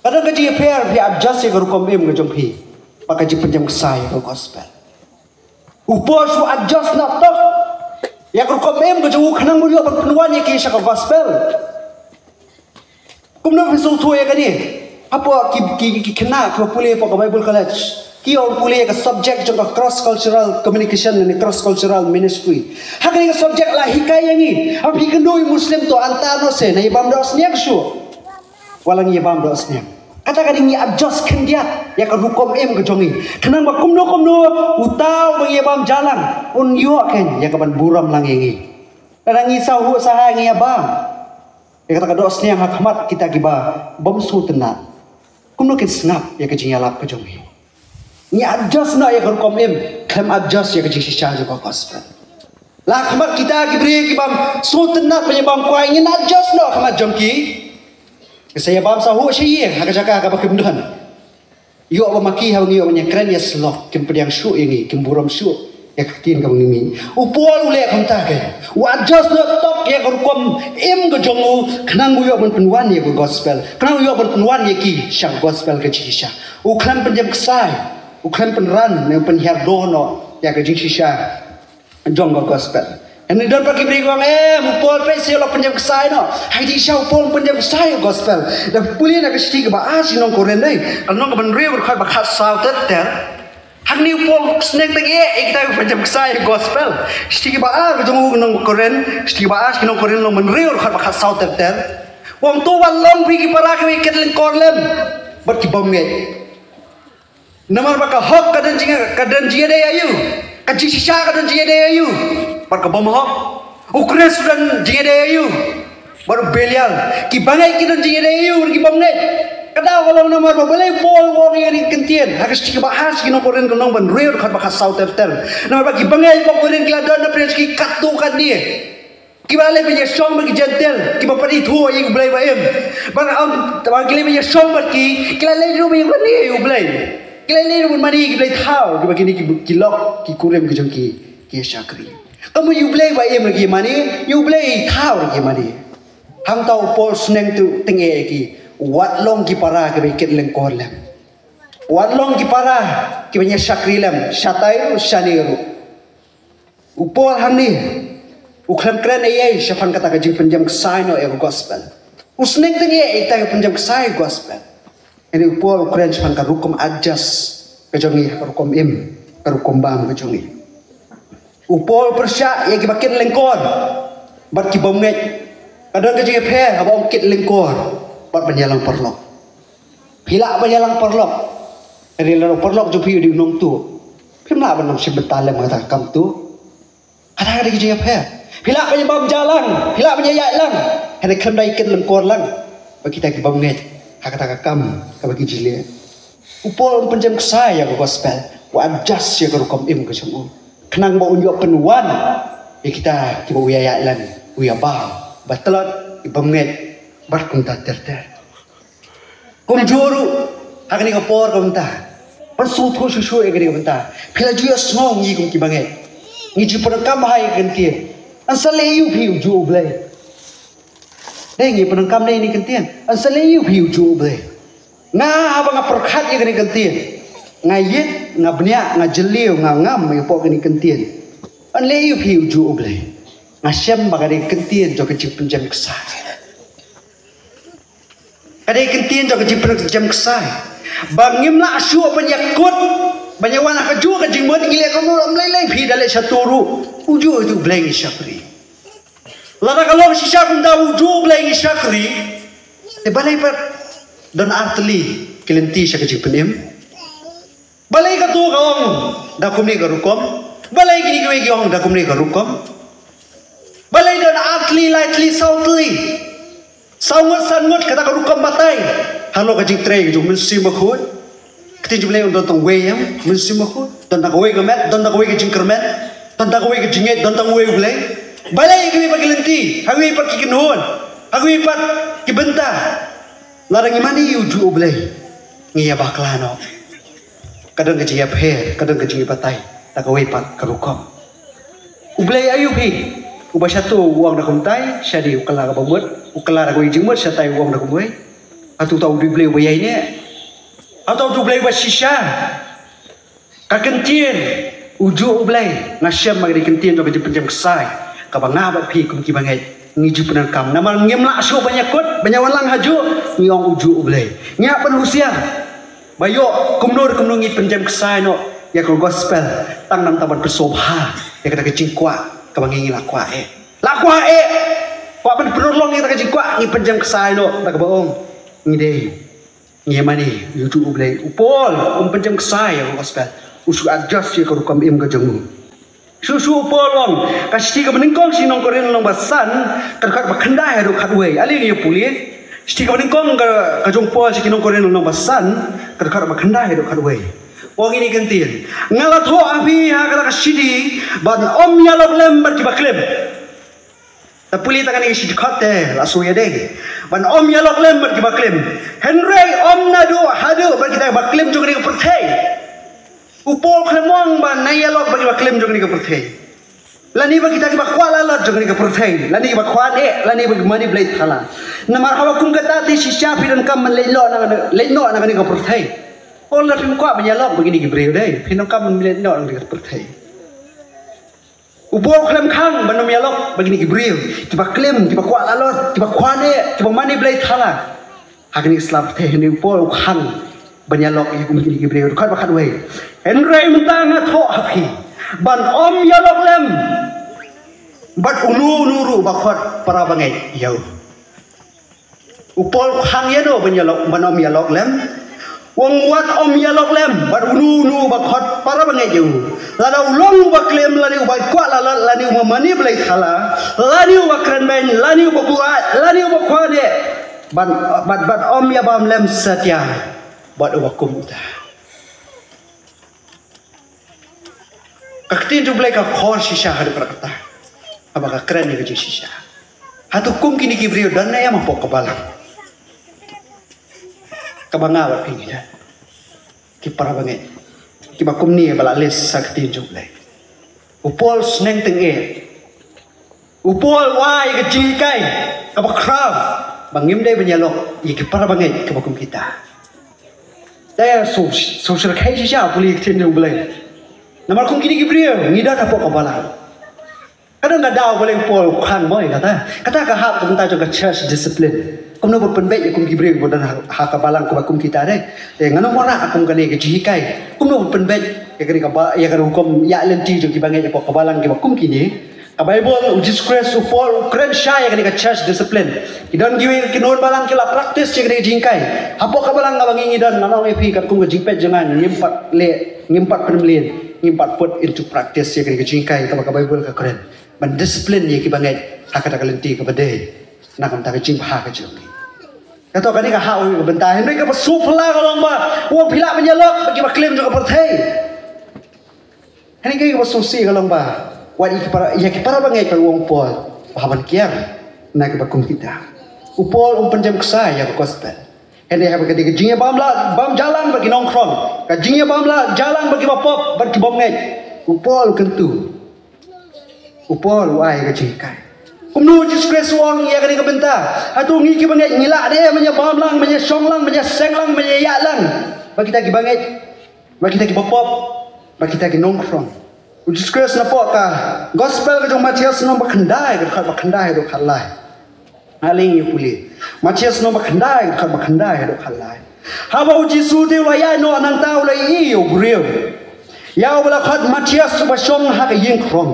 Ka don ka jingïapher, phi adjust ïa ka rukom im ka jong phi bad ka jingpynjem ksai ïa ka gospel. U Paul shu adjust noh tok ïa ka rukom im ka jong u, khnang ba u ïoh ban pynwan ïa ki sha ka gospel. Kumno phi sngewthuh ïa kane? Hapoh ki, ki, ki khynnah kiba pule hapoh ka Bible College, ki ong pule ïa ka subject jong ka cross cultural communication ne cross cultural ministry. Ha kane ka subject la hikai ïa ngi, haba phi kynduh ïa u Muslim to antar noh se, nang ïa bam dohsniang shuh. Wat la ngi ïa bam dohsniang, kata ka dei ngi adjust khyndiat ïa ka rukom im ka jong ngi, khnang ba kumno kumno uta uba ngi ïa bam ja lang un ïoh kein ïa kaban burom lang ïa ngi. Lada ngi sahuh sahai ngi ïa bam ïa kata ka dohsniang ha khmat kita kiba bym sngewtynnat, kumno kin sngap ïa ka jingïalap ka jong ngi? Ngi adjust noh ïa ka rukom im, khlem adjust ïa ka jingshisha jong ka gospel. La khmat kita ki briew ki bym sngewtynnat ban ïa bam kwai, ngin adjust noh khmat jong ki. Ngi sa ïa bam sahuh sha ïing ha ka jaka kaba kim don. Ïoh ba ma ki haba ngi ïoh ban ïa kren ïa slok, kim pdiang shuh ïa ngi, kim burom shuh ïa ka ktien kaba ngi mih. U Paul u leh kumta kein. U adjust noh tok ïa ka rukom im ka jong u, khnang u ïoh ban pynwan ïa ka gospel, khnang u ïoh ban pynwan ïa ki sha ka gospel ka jingshisha. U khlem pynjem ksai, u khlem pynran ne u pynhiar doh noh ïa ka jingshisha jong ka gospel. Hynrei don pat ki briew ki ong, em, u Paul peit se u la pynjem ksai noh. Hynrei shisha u Paul um pynjem ksai ïa ka gospel. Lada phi pule na ka shithi kaba ar sha ki nong Korinth, eh, ka lynnong kaba hynriew, dkhot ba khatsaw ter ter. Hangne u Paul u sneng tyngeh ïa kita kiba pynjem ksai ïa ka gospel. Shithi kaba ar ka jong u nong Korinth, shithi kaba ar sha ki nong Korinth, lynnong ba hynriew, dkhot ba khatsaw ter ter. U ong, to wat long phi ki para kiba ïakit lyngkor lem bad ki bymngeit. Namar ba ka hok ka don jing, ka don jingïadei aïu? Ka jingshisha ka don jingïadei aïu bad ka bymhok? U Khrist u don jingïadei aïu bad u Belial? Ki bangeit ki don jingïadei aïu bad ki bymngeit? Ka daw ka long namar ba balei u Paul u ong ïa kane ka ktien ha ka shithi kaba ar sha ki nong Korinth, ka lynnong ba hynriew, dkhot ba khatsaw ter ter? Namar ba ki bangeit ba u Korinth ki la don na pdeng ki katto katne. Kiba la leit ban ïashong bad ki Jentil, kiba pat ithuh ïa u Blei ba im. Ba, um, ba ki leit ban ïashong bad ki, ki la leit ruh ban ïamane ïa u Blei. Ki la leit ruh ban mane ïa ki blei thaw, kiba kine ki, ki lok, ki kurim ki jong ki, ki ïa shakri. Kumno ïa u Blei ba im ruh ki mane, ïa u blei thaw ruh ki mane. Hangta u Paul u sneng tyngeh ïa ki, wat long ki para kiba ïakit lyngkor lem. Wat long ki para kiba ïa shakri lem, shatai ruh, shane ruh. U Paul hangne u khlem kren ei ei shaphang kata ka jingpynjem ksai noh ïa ka gospel. U sneng tyngeh ïa kita kiba pynjem ksai ïa ka gospel. Hangne u Paul u kren shaphang ka rukom adjust ka jong ngi, ka rukom im, ka rukom bam ka jong ngi. U Paul u pyrshah ïa kiba kit lyngkor bad ki bymngeit. Ka don ka jingïapher haba ong kit lyngkor bad ban ïalang paralok. Phi lah ban ïalang paralok, hynrei lada u paralok jong phi u dei u nongtuh, phim lah ban ym shim bynta lem ha kata ka kam tuh. Kata ka dei ka jingïapher. Phi lah ban ïabam ja lang, phi lah ban ïaïaid lang, hynrei khlem da ïakit lyngkor lang bad kita ki bymngeit ha kata ka kam kaba ki ju leh. U Paul um pynjem ksai ïa ka gospel, u adjust ïa ka rukom im ka jong u, khnang ba un ïoh pynwan ïa kita kiba u ïaïaid lang, u ïabam, ba tlot, ki bymngeit bad kumta ter ter. Kumjuh ruh ha kane ka por ka mynta, ban sngewthuh shuh shuh ïa kane ka mynta. Phi la ju ïohsngew ngi kum ki bangeit, ngi ju pyndonkam bha ïa ka ktien. Yn sa leh aïu phi ujuh U Blei? Dei ngi pyndonkam dei ïa kane ka ktien, yn sa leh aïu phi ujuh U Blei? Nga haba nga pyrkhat ïa kane ka ktien, nga ïit, nga bniah, nga jylliew, nga ngam ïa pok kane ka ktien. Yn leh aïu phi ujuh U Blei? Nga shem ba ka dei ka ktien jong ka jingpynjem ksai. Ka dei ka ktien jong ka jingpynjem ksai. Ba ngim lah shuh ban ïakut, ban ïawan ha kajuh ka jingmut, ngi leh kumno ruh ym lei lei, phi da leh shato ruh, ujuh ïa utu U Blei ngi shakri. Lada ka long shisha kumta, ujuh U Blei ngi shakri, te balei pat don artylli ki lynti sha ka jingpynim? Balei kato ka ong da kumne ka rukom? Balei kine kiwei ki ong da kumne ka rukom? Balei don artylli, laitylli, sawtylli, saw ngut, san ngut kata ka rukom batai halor ka jingtrei ka jong U Mynsiem Bakhuid? Ka ktien jong U Blei don tang uwei ïa U Mynsiem Bakhuid, don tang kawei ka met, don tang kawei ka jingkyrmen, don tang kawei ka jingngeit, don tang uwei U Blei. Balei ha kiwei pat ki lynti, ha kiwei pat ki kynhun, ha kiwei pat ki bynta, lada ngi mane ïa ujuh U Blei, ngi ïa bakla noh. Ka don ka jingïapher, ka don ka jingïabatai da kawei pat ka rukom. U Blei aïu phi? Uba shato u ong da kumtai, shadien u kylla kaba mut, u kylla da kawei ka jingmut, shatai u ong da kumwei. Hato uta u dei U Blei uba ïaineh? Hato uta u dei U Blei uba shisha? Ka ktien ujuh U Blei, nga shem ba ka dei ka ktien jong ka jingpynjem ksai kaba nga bad phi kum ki bangeit ngi ju pyndonkam. Namar ngim lah shuh ban ïakut, ban ïawan lang hajuh, ngi ong ujuh U Blei. Ngi hap ban husiar ba ïoh kumno re kumno ngi pynjem ksai noh ïa ka gospel, tang namar ban pynsngewbha ïa kata ka jingkwah kaba ngi, ngi la kwah eh. La kwah eh. Kwah ban pynurlong ïa kata ka jingkwah, ngi pynjem ksai noh da kaba ong ngi dei, ngi mane ïa ujuh U Blei. U Paul um pynjem ksai ïa ka gospel, u shu adjust ïa ka rukom im ka jong u. Shuh shuh u Paul u ong, ka shithi kaba nyngkong sha ki nong Korinth lynnong ba san, ka dkhot ba khyndai haduh khatwei. Ale ngin ïa pule shithi kaba nyngkong ka, ka jong u Paul sha ki nong Korinth lynnong ba san, ka dkhot ba khyndai haduh khatwei. U ong kine ki ktien: Nga la thoh ha phi ha kata ka shithi ban ym ïalok lem bad kiba klim. Ta pule tang kane ka shithi dkhot te, la shu ïadei. Ban ym ïalok lem bad kiba klim. Hynrei ym naduh haduh bad kita kiba klim jong kane ka pyrthei. U Paul khlem ong ba nang ïalok bad kiba klim jong kane ka pyrthei, lane bad kita kiba kwah lalot jong kane ka pyrthei, lane kiba kwah neh, lane bad kiba mane blei thala. Namar haba kum kata te shisha phi donkam ban leit noh na, leit noh na kane ka pyrthei. Paul, lada phim kwah ban ïalok bad kine ki briew dei, phi donkam ban leit noh na kane ka pyrthei. U Paul khlem khang ban ym ïalok bad kine ki briew kiba klim, kiba kwah lalot, kiba kwah neh, kiba mane blei thala ha kane ka sla pyrthei. Hynrei u Paul u khang ban ïalok ïa kum kine ki briew. Dkhot ba khatwei: Hynrei mynta nga thoh ha phi ban ym ïalok lem bad uno uno ruh uba khot para bangeit ïa u. U Paul u khang ïano ban ïalok, ban ym ïalok lem? U ong wat ym ïalok lem bad uno uno uba khot para bangeit ïa u, lada u long uba klim, lane uba kwah lalot, lane uba mane blei thala, lane uba kren beiñ, lane uba buaid, lane uba kwah neh, bad, bad, bad ym ïabam lem satia bad uba kum uta. Ka ktien jong U Blei ka khor shisha haduh katta katta haba ka kren ïa ka jingshisha. Hato kum kine ki briew don ne em hapoh ka balang kaba nga bad phi ngi don? Ki para bangeit kiba kumne ba la list ha ka ktien jong U Blei. U Paul u sneng tyngeh. U Paul u ai ka jinghikai kaba khraw ba ngim dei ban ïalok ïa ki para bangeit kiba kum kita. Te shu, shu shyrkhei shisha pule ïa ka ktien jong U Blei. Namar kum kine ki briew ngi don hapoh ka balang. Ka don ka daw ba leh u Paul u khang mo ïa kata. Kata ka hap ka bynta jong ka church discipline. Kumno ban pynbeit ïa kum ki briew ba don ha, ha ka balang kiba kum kita dei. Te ngan ym wanrah kum kane ka jinghikai kumno ban pynbeit ïa kane ka ba, ïa ka rukom ïaid lynti jong ki bangeit hapoh ka balang kiba kum kine. Ka Baibl, u Jisu Khrist, u Paul u kren shai ïa kane ka church discipline. Ki don kiwei ki nongbalang ki la practice ïa kane ka jinghikai. Hapoh ka balang kaba ngi ngi don, nga ong ïa phi katkum ka jingpeit jong nga, ngim pat leh, ngim pat pynmlien, ngim pat put into practice ïa kane ka jinghikai kaba ka Baibl ka kren ban discipline ïa ki bangeit ha kata ka lynti kaba dei na ka bynta ka jingbha ka jong ngi. Kato kane ka hap ïa ka bynta, hynrei kaba sngewphylla ka long ba u ong phi lah ban ïalok bad kiba klim jong ka pyrthei. Hynrei kaba sngewsih ka long ba wat ïa ki para, ïa ki para bangeit pat u ong u Paul ba hap ban kiar na kiba kum kita. U Paul um pynjem ksai ïa ka gospel. Hynrei haba ka dei ka jingïabam lah bam jalang bad ki nongkhrong, ka jingïabam lah jalang bad kiba pop bad ki bymngeit, u Paul u kyntu. U Paul u ai ka jinghikai. Kumno u Jisu Khrist u ong ïa kane ka bynta? Hato ngi ki bangeit ngi lah de ban ïabam lang, ban ïashong lang, ban ïaseng lang, ban ïaïaid lang bad kita ki bangeit, bad kita kiba pop, bad kita ki nongkhrong? U Jisu Khrist napoh ka gospel ka jong u Mathaios lynnong ba khyndai, ka dkhot ba khyndai haduh khatlai. Ale ngin ïa pule. Mathaios lynnong ba khyndai, dkhot ba khyndai haduh khatlai. Haba u Jisu te u la ïaid noh nangta, u la ïohi ïa u briew, ïa uba la khot Mathaios, uba shong ha ka ïing khrong.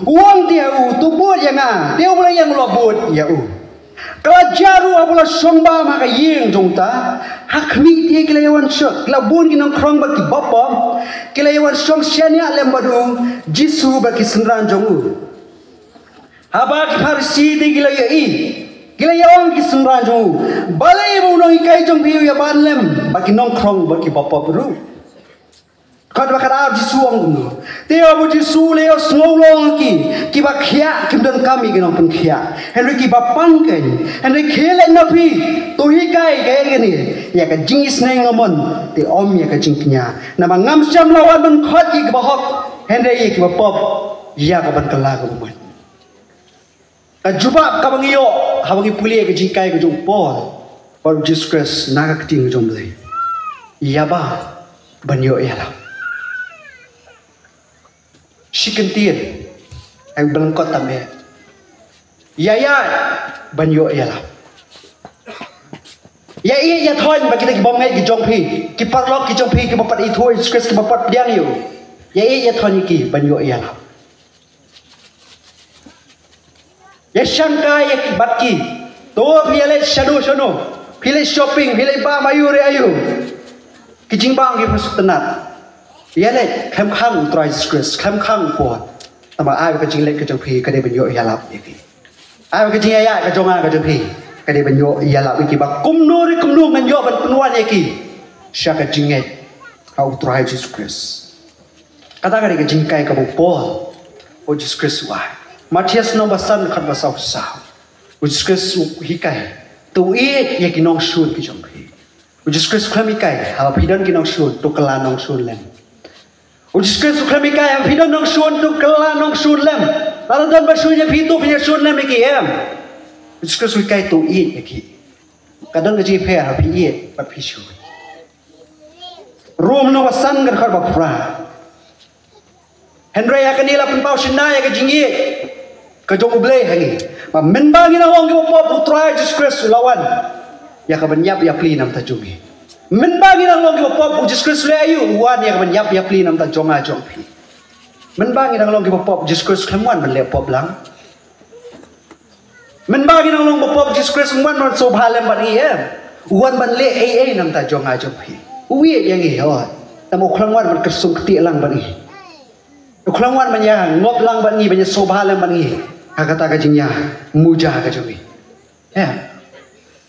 U ong te ha u, to bud ïa nga. Te uba la ïeng u la bud ïa u. Ka la jia ruh haba u la shong bam ha ka ïing jong uta, ha khmih te ki la ïawan shong, ki la bun ki nongkhrong bad ki bapop, ki la ïawan shong shaniah lem bad u Jisu bad ki synran jong u. Haba ki Pharisi te ki la ïohi, ki la ïaong ki synran jong u, balei ba u nonghikai jong phi u ïaban lem bad ki nongkhrong bad ki bapop ruh? Dkhot ba khatar, Jisu u ong kumno? Te haba u Jisu u la ïohsngew long ha ki, kiba khiah kim donkam ïa ki nongpynkhiah, hynrei kiba pang keiñ. Hynrei khie leit na phi, to hikai kaei kane ïa ka jingisynei nga mon, te ym ïa ka jingkñia. Namar ngam shym la wan ban khot ïa kiba hok, hynrei ïa kiba pop, ïa ka ban kylla kaba mon. Ka jubab kaba ngi ïoh haba ngi pule ïa ka jinghikai ka jong u Paul bad u Jisu Khrist na ka ktien ka jong U Blei: ïa ba ban ïoh ïalap. Shi kyntien, ai ba lyngkot tam eh. Ïa ïa ban ïoh ïalap. Ïa ïa ïa thoiñ bad kita ki bym ngeit ki jong phi, ki paralok ki jong phi, kiba pat ithuh ïa u Jisu Khrist, kiba pat pdiang ïa u. Ïa ïa ïa thoiñ ïa ki ban ïoh ïalap. Ïa shangkai ïa ki bad ki. To phi ïa leit shano shano. Phi leit shopping, phi leit bam aiu re aiu. Ki jingbam ki phi sngewtynnat. Ïa leit khlem khang u Trai Jisu Khrist, khlem khang u Paul. Namar ai ba ka jingleit ka jong phi ka dei ban ïoh ïalap ïa ki. Ai ba ka jingïaid ka jong nga ka jong phi ka dei ban ïoh ïalap ïa ki, ba kumno re kumno ngan ïoh ban pynwan ïa ki sha ka jingngeit ha u Trai Jisu Khrist. Kata ka dei ka jinghikai kaba u Paul, u Jisu Khrist u ai. Mathaios lynnong ba san, dkhot ba saw saw. U Jisu Khrist u hikai, to ïeit ïa ki nongshun ki jong phi. U Jisu Khrist u khlem hikai haba phi don ki nongshun to kylla nongshun lem. U Jisu Khrist u khlem hikai haba phi don nongshun to kylla nongshun lem. Lada don ba shun ïa phi to phin ïa shun lem ïa ki, em. U Jisu Khrist u hikai to ïeit ïa ki. Ka don ka jingpher haba phi ïeit bad phi shun. Rom lynnong ba san, ka dkhot ba phra. Hynrei ha kane la pynpaw shynna ïa ka jingïeit ka jong U Blei ha ngi, ba mynba ngi nang long kiba pop, u Trai Jisu Khrist u la wan ïa ka ban ïap ïa pli na bynta jong ngi. Mynba ngi nang long kiba pop, u Jisu Khrist u leh aïu? U wan ïa ka ban ïap ïa pli na bynta jong nga jong phi. Mynba ngi nang long kiba pop, u Jisu Khrist u khlem wan ban leh pop lang. Mynba ngi nang long ba pop, u Jisu Khrist um wan ban sngewbha lem bad ngi, em. U wan ban leh ei ei na bynta jong nga jong phi. U ïeit ïa ngi, hooid. Tangba u khlem wan ban kyrsum ktieh lang bad ngi. U khlem wan ban ïa ngop lang bad ngi, ban ïa sngewbha lem bad ngi ha kata ka jingïamuja ka jong ngi, em.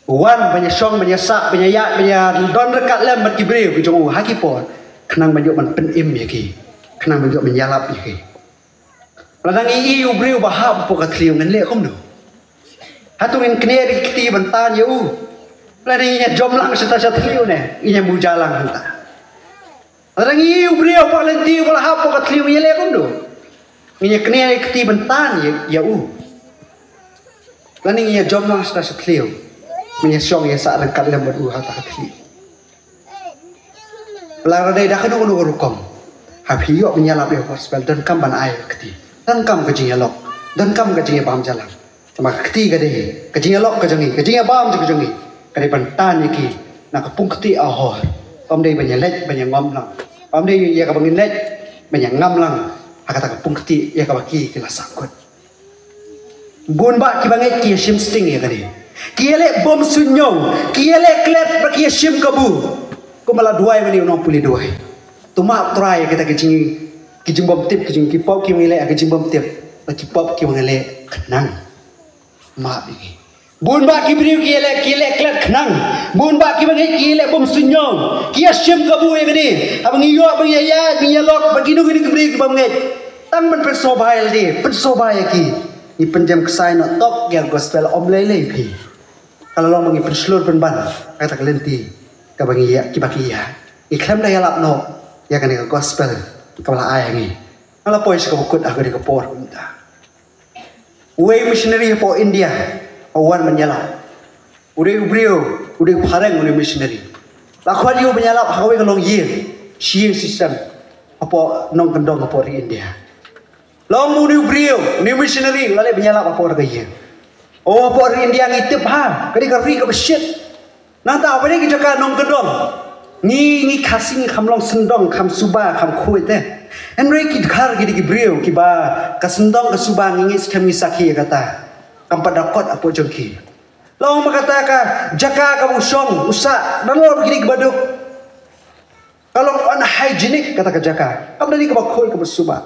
U wan ban ïa shong, ban ïa sah, ban ïa ïaid, ban ïa don ryngkat lem bad ki briew ki jong u ha ki por, khnang ban ïoh ban pynim ïa ki, khnang ban ïoh ban ïalap ïa ki. Lada ngi ïohi u briew ba hap hapoh ka thliew, ngin leh kumno? Hato ngin knieh da ki kti ban tan ïa u? Lada ngin ïa jom lang shata sha thliew ne ngin ïa muja lang hangta? Lada ngi ïohi u briew hapoh lynti uba la hap hapoh ka thliew, ngin ïa leh kumno? Ngin ïa knieh da ki kti ban tan ïa, ïa u? Lane ngin ïa jom lang shata sha thliew, ngin ïa shong ïa sah ryngkat lem bad u ha kata ka thliew? Lada dei da kano kano ka rukom, haba phi ïoh ban ïalap ïa ka gospel, donkam ban ai ka kti, donkam ka jingïalok, donkam ka jingïabam jalang. Namar ka kti ka dei ka jingïalok ka jong ngi, ka jingïabam ka jong ngi ka dei ban tan ïa ki na ka pung kti ahor. Ym dei ban ïaleit ban ïangam lang, ym dei ïa kaba ngin leit ban ïangam lang ha kata ka pung kti ïa kaba ki, ki la sangkut. Bun bah kiba ngeit ki ïashim sting ïa kane. Ki ïaleh bym suidñiew, ki ïaleh klet bad ki ïashim kabu. Kumba la duwai mane u nongpule duwai. To map Trai ïa kita ki jing, ki jingbymtip, ki jing, ki pop kiba ngi leh ha ki jingbymtip, bad ki pop kiba ngi leh khnang. Map ïa ngi. Bun bah ki briew ki ïaleh, ki ïaleh klet khnang. Bun bah kiba ngeit ki ïaleh bym suidñiew, ki ïashim kabu ïa kane. Haba ngi ïoh ba ngi ïaid, ba ngi ïalok bad kino kino ki briew ki bym ngeit, tang ban pynsngewbha ïa lade, pynsngewbha ïa ki, ngi pynjem ksai noh tok ïa ka gospel. Ym lei lei phi. Ka la long ba ngi pynshlur pynban ha kata ka lynti kaba ngi ïa, kiba ki ïa, ngi khlem da ïalap noh ïa kane ka gospel kaba la ai ha ngi. Nga la poi sha kaba kut ha kane ka por kumta. Uwei u missionary hapoh India u wan ban ïalap. U dei u briew, u dei u phareng, u dei u missionary. La khot ïa u ban ïalap ha kawei ka longïing, shi ïing shi sem, hapoh nongkyndong hapoh ri India. La ong u, une u briew, une u missionary, u la leit ban ïalap hapoh kata ka ïing. O, hapoh ri India ngi tip ha, ka dei ka ri kaba shit. Nangta haba dei ki jaka nongkyndong, ngi, ngi Khasi ngi kham long syndong, kham suba, kham khuid te. Hynrei ki Dkhar ki dei ki briew kiba ka syndong ka suba ngi ngeit skhem ngi sakhi ïa kata. Kam pat da kot hapoh jong ki. Long ba kata ka jaka kaba u shong u sah, nalor ba ki dei kiba duk. Ka long unhygienic kata ka jaka. Kam dei kaba khuid kaba suba.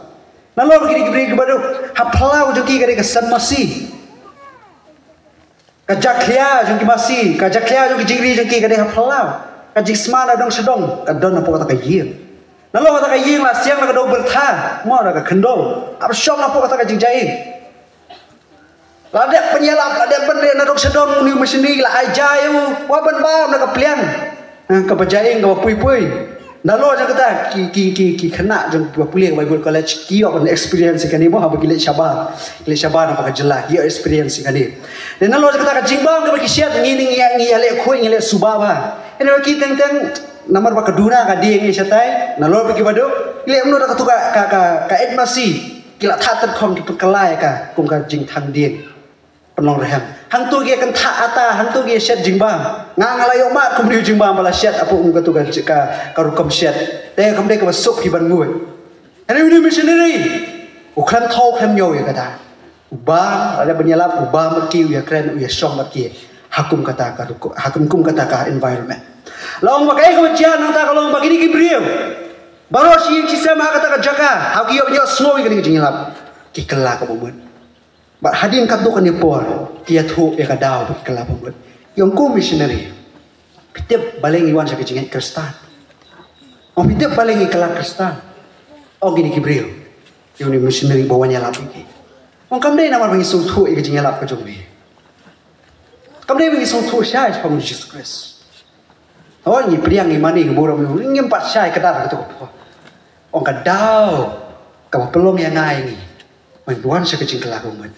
Nalor ba ki dei kiba duk. Ha phyllaw jong ki ka dei ka sem masi. Ka jakhlia jong ki masi, ka jakhlia jong ki jingri jong ki ka dei ha phyllaw. Ka jingsma na dong sha dong ka don hapoh kata ka ïing. Nalor kata ka ïing la siang la ka dei byrtha, mo da ka khyndew. Hap shong hapoh kata ka jingjia ïing. La dep ban ïalap, la dep ban dei na dong sha dong, une u missionary la ai ja ïa u, wat ban bam na ka pliang. Eh, kaba jia ïing kaba pui pui. Nalor jong kata ki, ki, ki, ki khynnah jong kiba pule ha Bible College ki ïoh ban experience ïa kane mo, haba ki leit shabar. Ki leit shabar na ka jylla ki ïoh experience ïa kane. Te nalor jong kata ka jingbam kaba ki shet, ngi, ngi, ngi ïaleh khuid, ngi ïaleh suba bha. Anyway, ki teng teng namar ba ka duna ka dieng ïa shatai, nalor ba kiba duk, ki leh kumno da katu ka, ka, ka, ka eit masi. Ki la thah tyrkhong, ki pynkylla ïa ka kum ka jingthang dieng. Pynlong rhem. Hangto ki ïa kynthah ata, hangto ki ïa shet jingbam. Nga, nga la ïoh mad kum u briew jingbam ba la shet hapoh kum katu ka, ka, ka rukom shet. Te kam dei kaba suk ki ban nguid. Hynrei une u missionary u khlem thaw khlem ñiew ïa kata. U bam, la dep ban ïalap, u bam bad ki, u ïakren, u ïashong bad ki. Ha kum kata ka rukom, ha kum, kum kata ka environment. La ong ba kaei kaba jia nangta ka long ba kine ki briew baroh shi ïing shi sem ha kata ka jaka, ha ki ïoh ban ïohsngew ïa kane ka jingïalap, ki kylla kaba mut. Bad hadien katto katne por ki ïathuh ïa ka daw ba ki kylla ba mut. Ki ong, ko missionary, phi tip balei ngi wan sha ka jingngeit Khristan? Ong, phi tip balei ngi kylla Khristan? Ong kine ki briew ïa une u missionary ba wan ïalap ïa ki. Ong, kam dei namar ba ngi sngewthuh ïa ka jingïalap ka jong me. Kam dei ba ngi sngewthuh shai shaphang u Jisu Khrist. Hooid, ngi pdiang, ngi mane, ngi burom, ngi, ngim pat shai kdar ha kato ka por. Ong, ka daw kaba pynlong ïa nga ïa ngi ban wan sha ka jingkylla kaba mut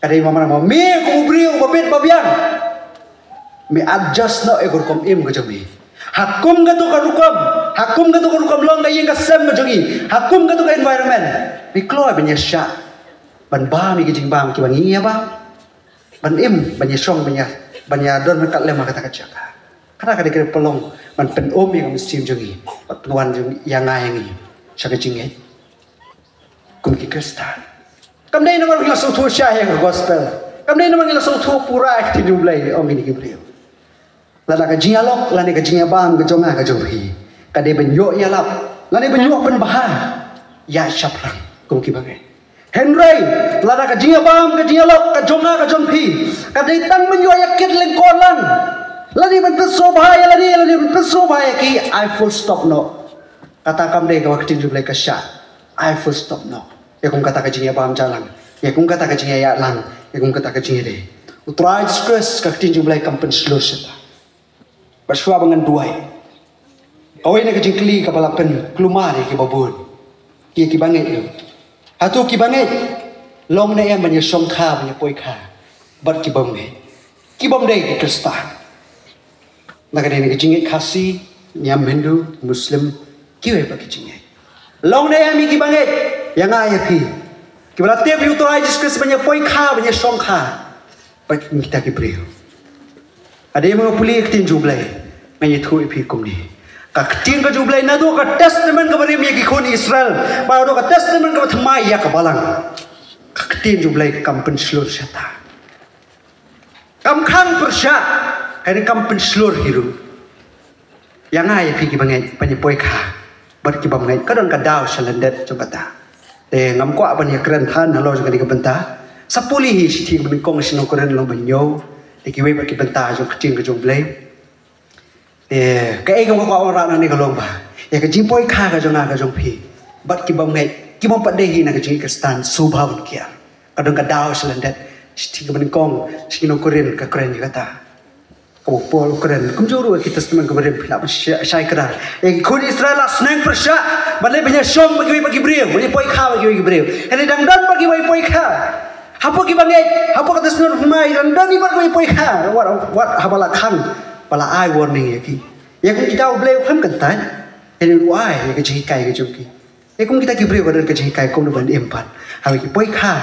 ka dei namar ba me kum u briew uba bit ba biang, me adjust noh ïa ka rukom im ka jong me. Ha kum kato ka rukom, ha kum kato ka rukom long ka ïing ka sem ka jong ngi, ha kum kato ka environment, me kloi ban ïashah, ban bam ïa ki jingbam kiba ngi ïa bam, ban im, ban ïashong, ban ïa, ban ïadon ryngkat lem ha kata ka jaka. Kata ka dei ka pynlong ban pynum ïa ka mynsiem jong ngi, ban pynwan jong ïa nga ïa ngi sha ka jingngeit kum ki Khristan. Kam dei namar ngi la sngewthuh shai ïa ka gospel. Kam dei namar ngi la sngewthuh pura ïa ka ktien jong U Blei, ong kine ki briew. Lada ka jingïalok lane ka jingïabam ka jong nga ka jong phi ka dei ban ïoh ïalap lane ban ïoh pynbha ïa shaphrang kum ki bangeit. Hynrei lada ka jingïabam ka jingïalok ka jong nga ka jong phi ka dei tang ban ïoh ïakit lyngkor lang lane ban pynsngewbha ïa lade lane ban pynsngewbha ïa ki, ai full stop noh. Kata kam dei kaba ka ktien jong U Blei ka shah. Ai full stop noh ïa kum kata ka jingïabam jaiñ lang, ïa kum kata ka jingïaïaid lang, ïa kum kata ka jingïadei. U Trai Jisu Khrist, ka ktien jong U Blei kam pynshlur shuh. Bad shuwa ba ngan duwai, kawei na ka jingkylli kaba la pynkulmar ïa kiba bun, ïa kiba ngeit ruh. Hato kiba ngeit long ne em ban ïashongkha, ban ïapoikha bad ki bym ngeit, ki bym dei ki Khristan? Na ka dei na ka jingngeit Khasi, niam Hindu, Muslim, kiwei pat ki jingngeit. Long ne em ïa kiba ngeit, ïa nga ïa phi, kiba la tip ïa U Trai Jisu Khrist ban ïapoikha, ban ïashongkha bad kita ki briew? Hadien ba nga pule ïa ka ktien jong U Blei, nga ïathuh ïa phi kumne. Ka ktien ka jong U Blei naduh ka Testament kaba rim ïa ki khun Israel bad naduh ka Testament kaba thymmai ïa ka Balang, ka ktien jong U Blei kam pynshlur shata. Kam khang pyrshah, hynrei kam pynshlur hi ruh. Ïa nga ïa phi kiba ngeit ban ïapoikha bad ki bym ngeit, ka don ka daw sha lyndet jong kata. Te ngam kwah ban ïakren than halor jong kane ka bynta. Sa pule hi shithi kaba nyngkong sha ki nong Korinth lynnong ba hynñiew, te kiwei pat ki bynta jong ka ktien ka jong U Blei. Te kaei kaba nga kwah ban wanrah nangne ka long ba ïa ka jingpoikha ka jong nga ka jong phi bad ki bym ngeit, ki bym pat dei hi na ka jingngeit Khristan, sngewbha ban kiar. Ka don ka daw sha lyndet. Shithi kaba nyngkong sha ki nong Korinth ka kren ïa kata. Kaba u Paul u kren kumjuh ruh ïa ki Testament kaba rim, phi lah ban shai, shai kdar. Ïa ki khun Israel la sneng pyrshah ban leit ban ïashong bad kiwei pat ki briew, ban ïapoikha bad kiwei ki briew. Hynrei dang don pat kiba ïapoikha hapoh kiba ngeit, hapoh ka Testament Thymmai dang don pat kiba ïapoikha. Wat, wat haba la khang, ba la ai warning ïa ki. Ïa kum kita U Blei u khlem kyntait, hynrei u ai ïa ka jinghikai ka jong ki. Ïa kum kita ki briew ka don ka jinghikai kumno ban im pat ha kiba ïapoikha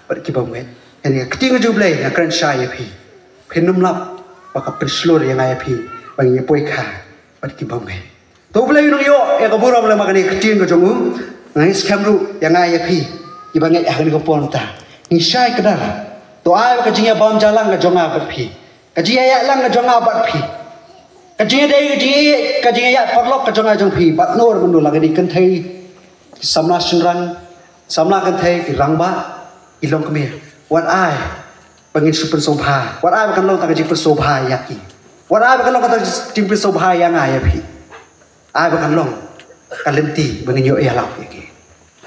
bad kiba ngeit. Kane ka ktien ka jong U Blei nga kren shai ïa phi. Phin ym lap ba ka pynshlur ïa nga ïa phi ba ngin ïa poi kha bad ki bymngeit. To U Blei u nang ïoh ïa ka burom lem bad kane ka ktien ka jong u. Nga ngeit skhem ruh ïa nga ïa phi kiba ngeit ha kane ka por mynta. Ngi shai kdar. To ai ba ka jingïabam jalang ka jong nga bad phi, ka jingïalang ka jong nga bad phi, ka jingïadei, ka jingïa, ka jingïaïaid paralok ka jong nga jong phi bad nor mano la ka dei kynthei, ki samla shynrang, samla kynthei, ki rangbah, ki longkmie. Wat ai ba ngin shu pynsngewbha. Wat ai ba kan long tang ka jingpynsngewbha ïa ki. Wat ai ba kan long tang ka jingpynsngewbha ïa nga ïa phi. Ai ba kan long ka lynti ba ngin ïoh ïalap ïa ki.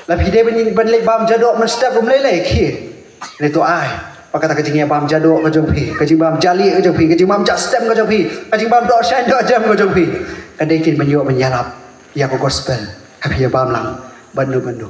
La phi dei ban, ban leit bam jadoh mynstep ruh ym lei lei ki. Ngi to ai ba kata ka jingïabam jadoh ka jong phi, ka jingbam jali ka jong phi, ka jingbam ja stem ka jong phi, ka jingbam doh shaiñ doh jem ka jong phi, ka dei kin ban ïoh ban ïalap ïa ka gospel ha phi ïabam lang bad no bad no.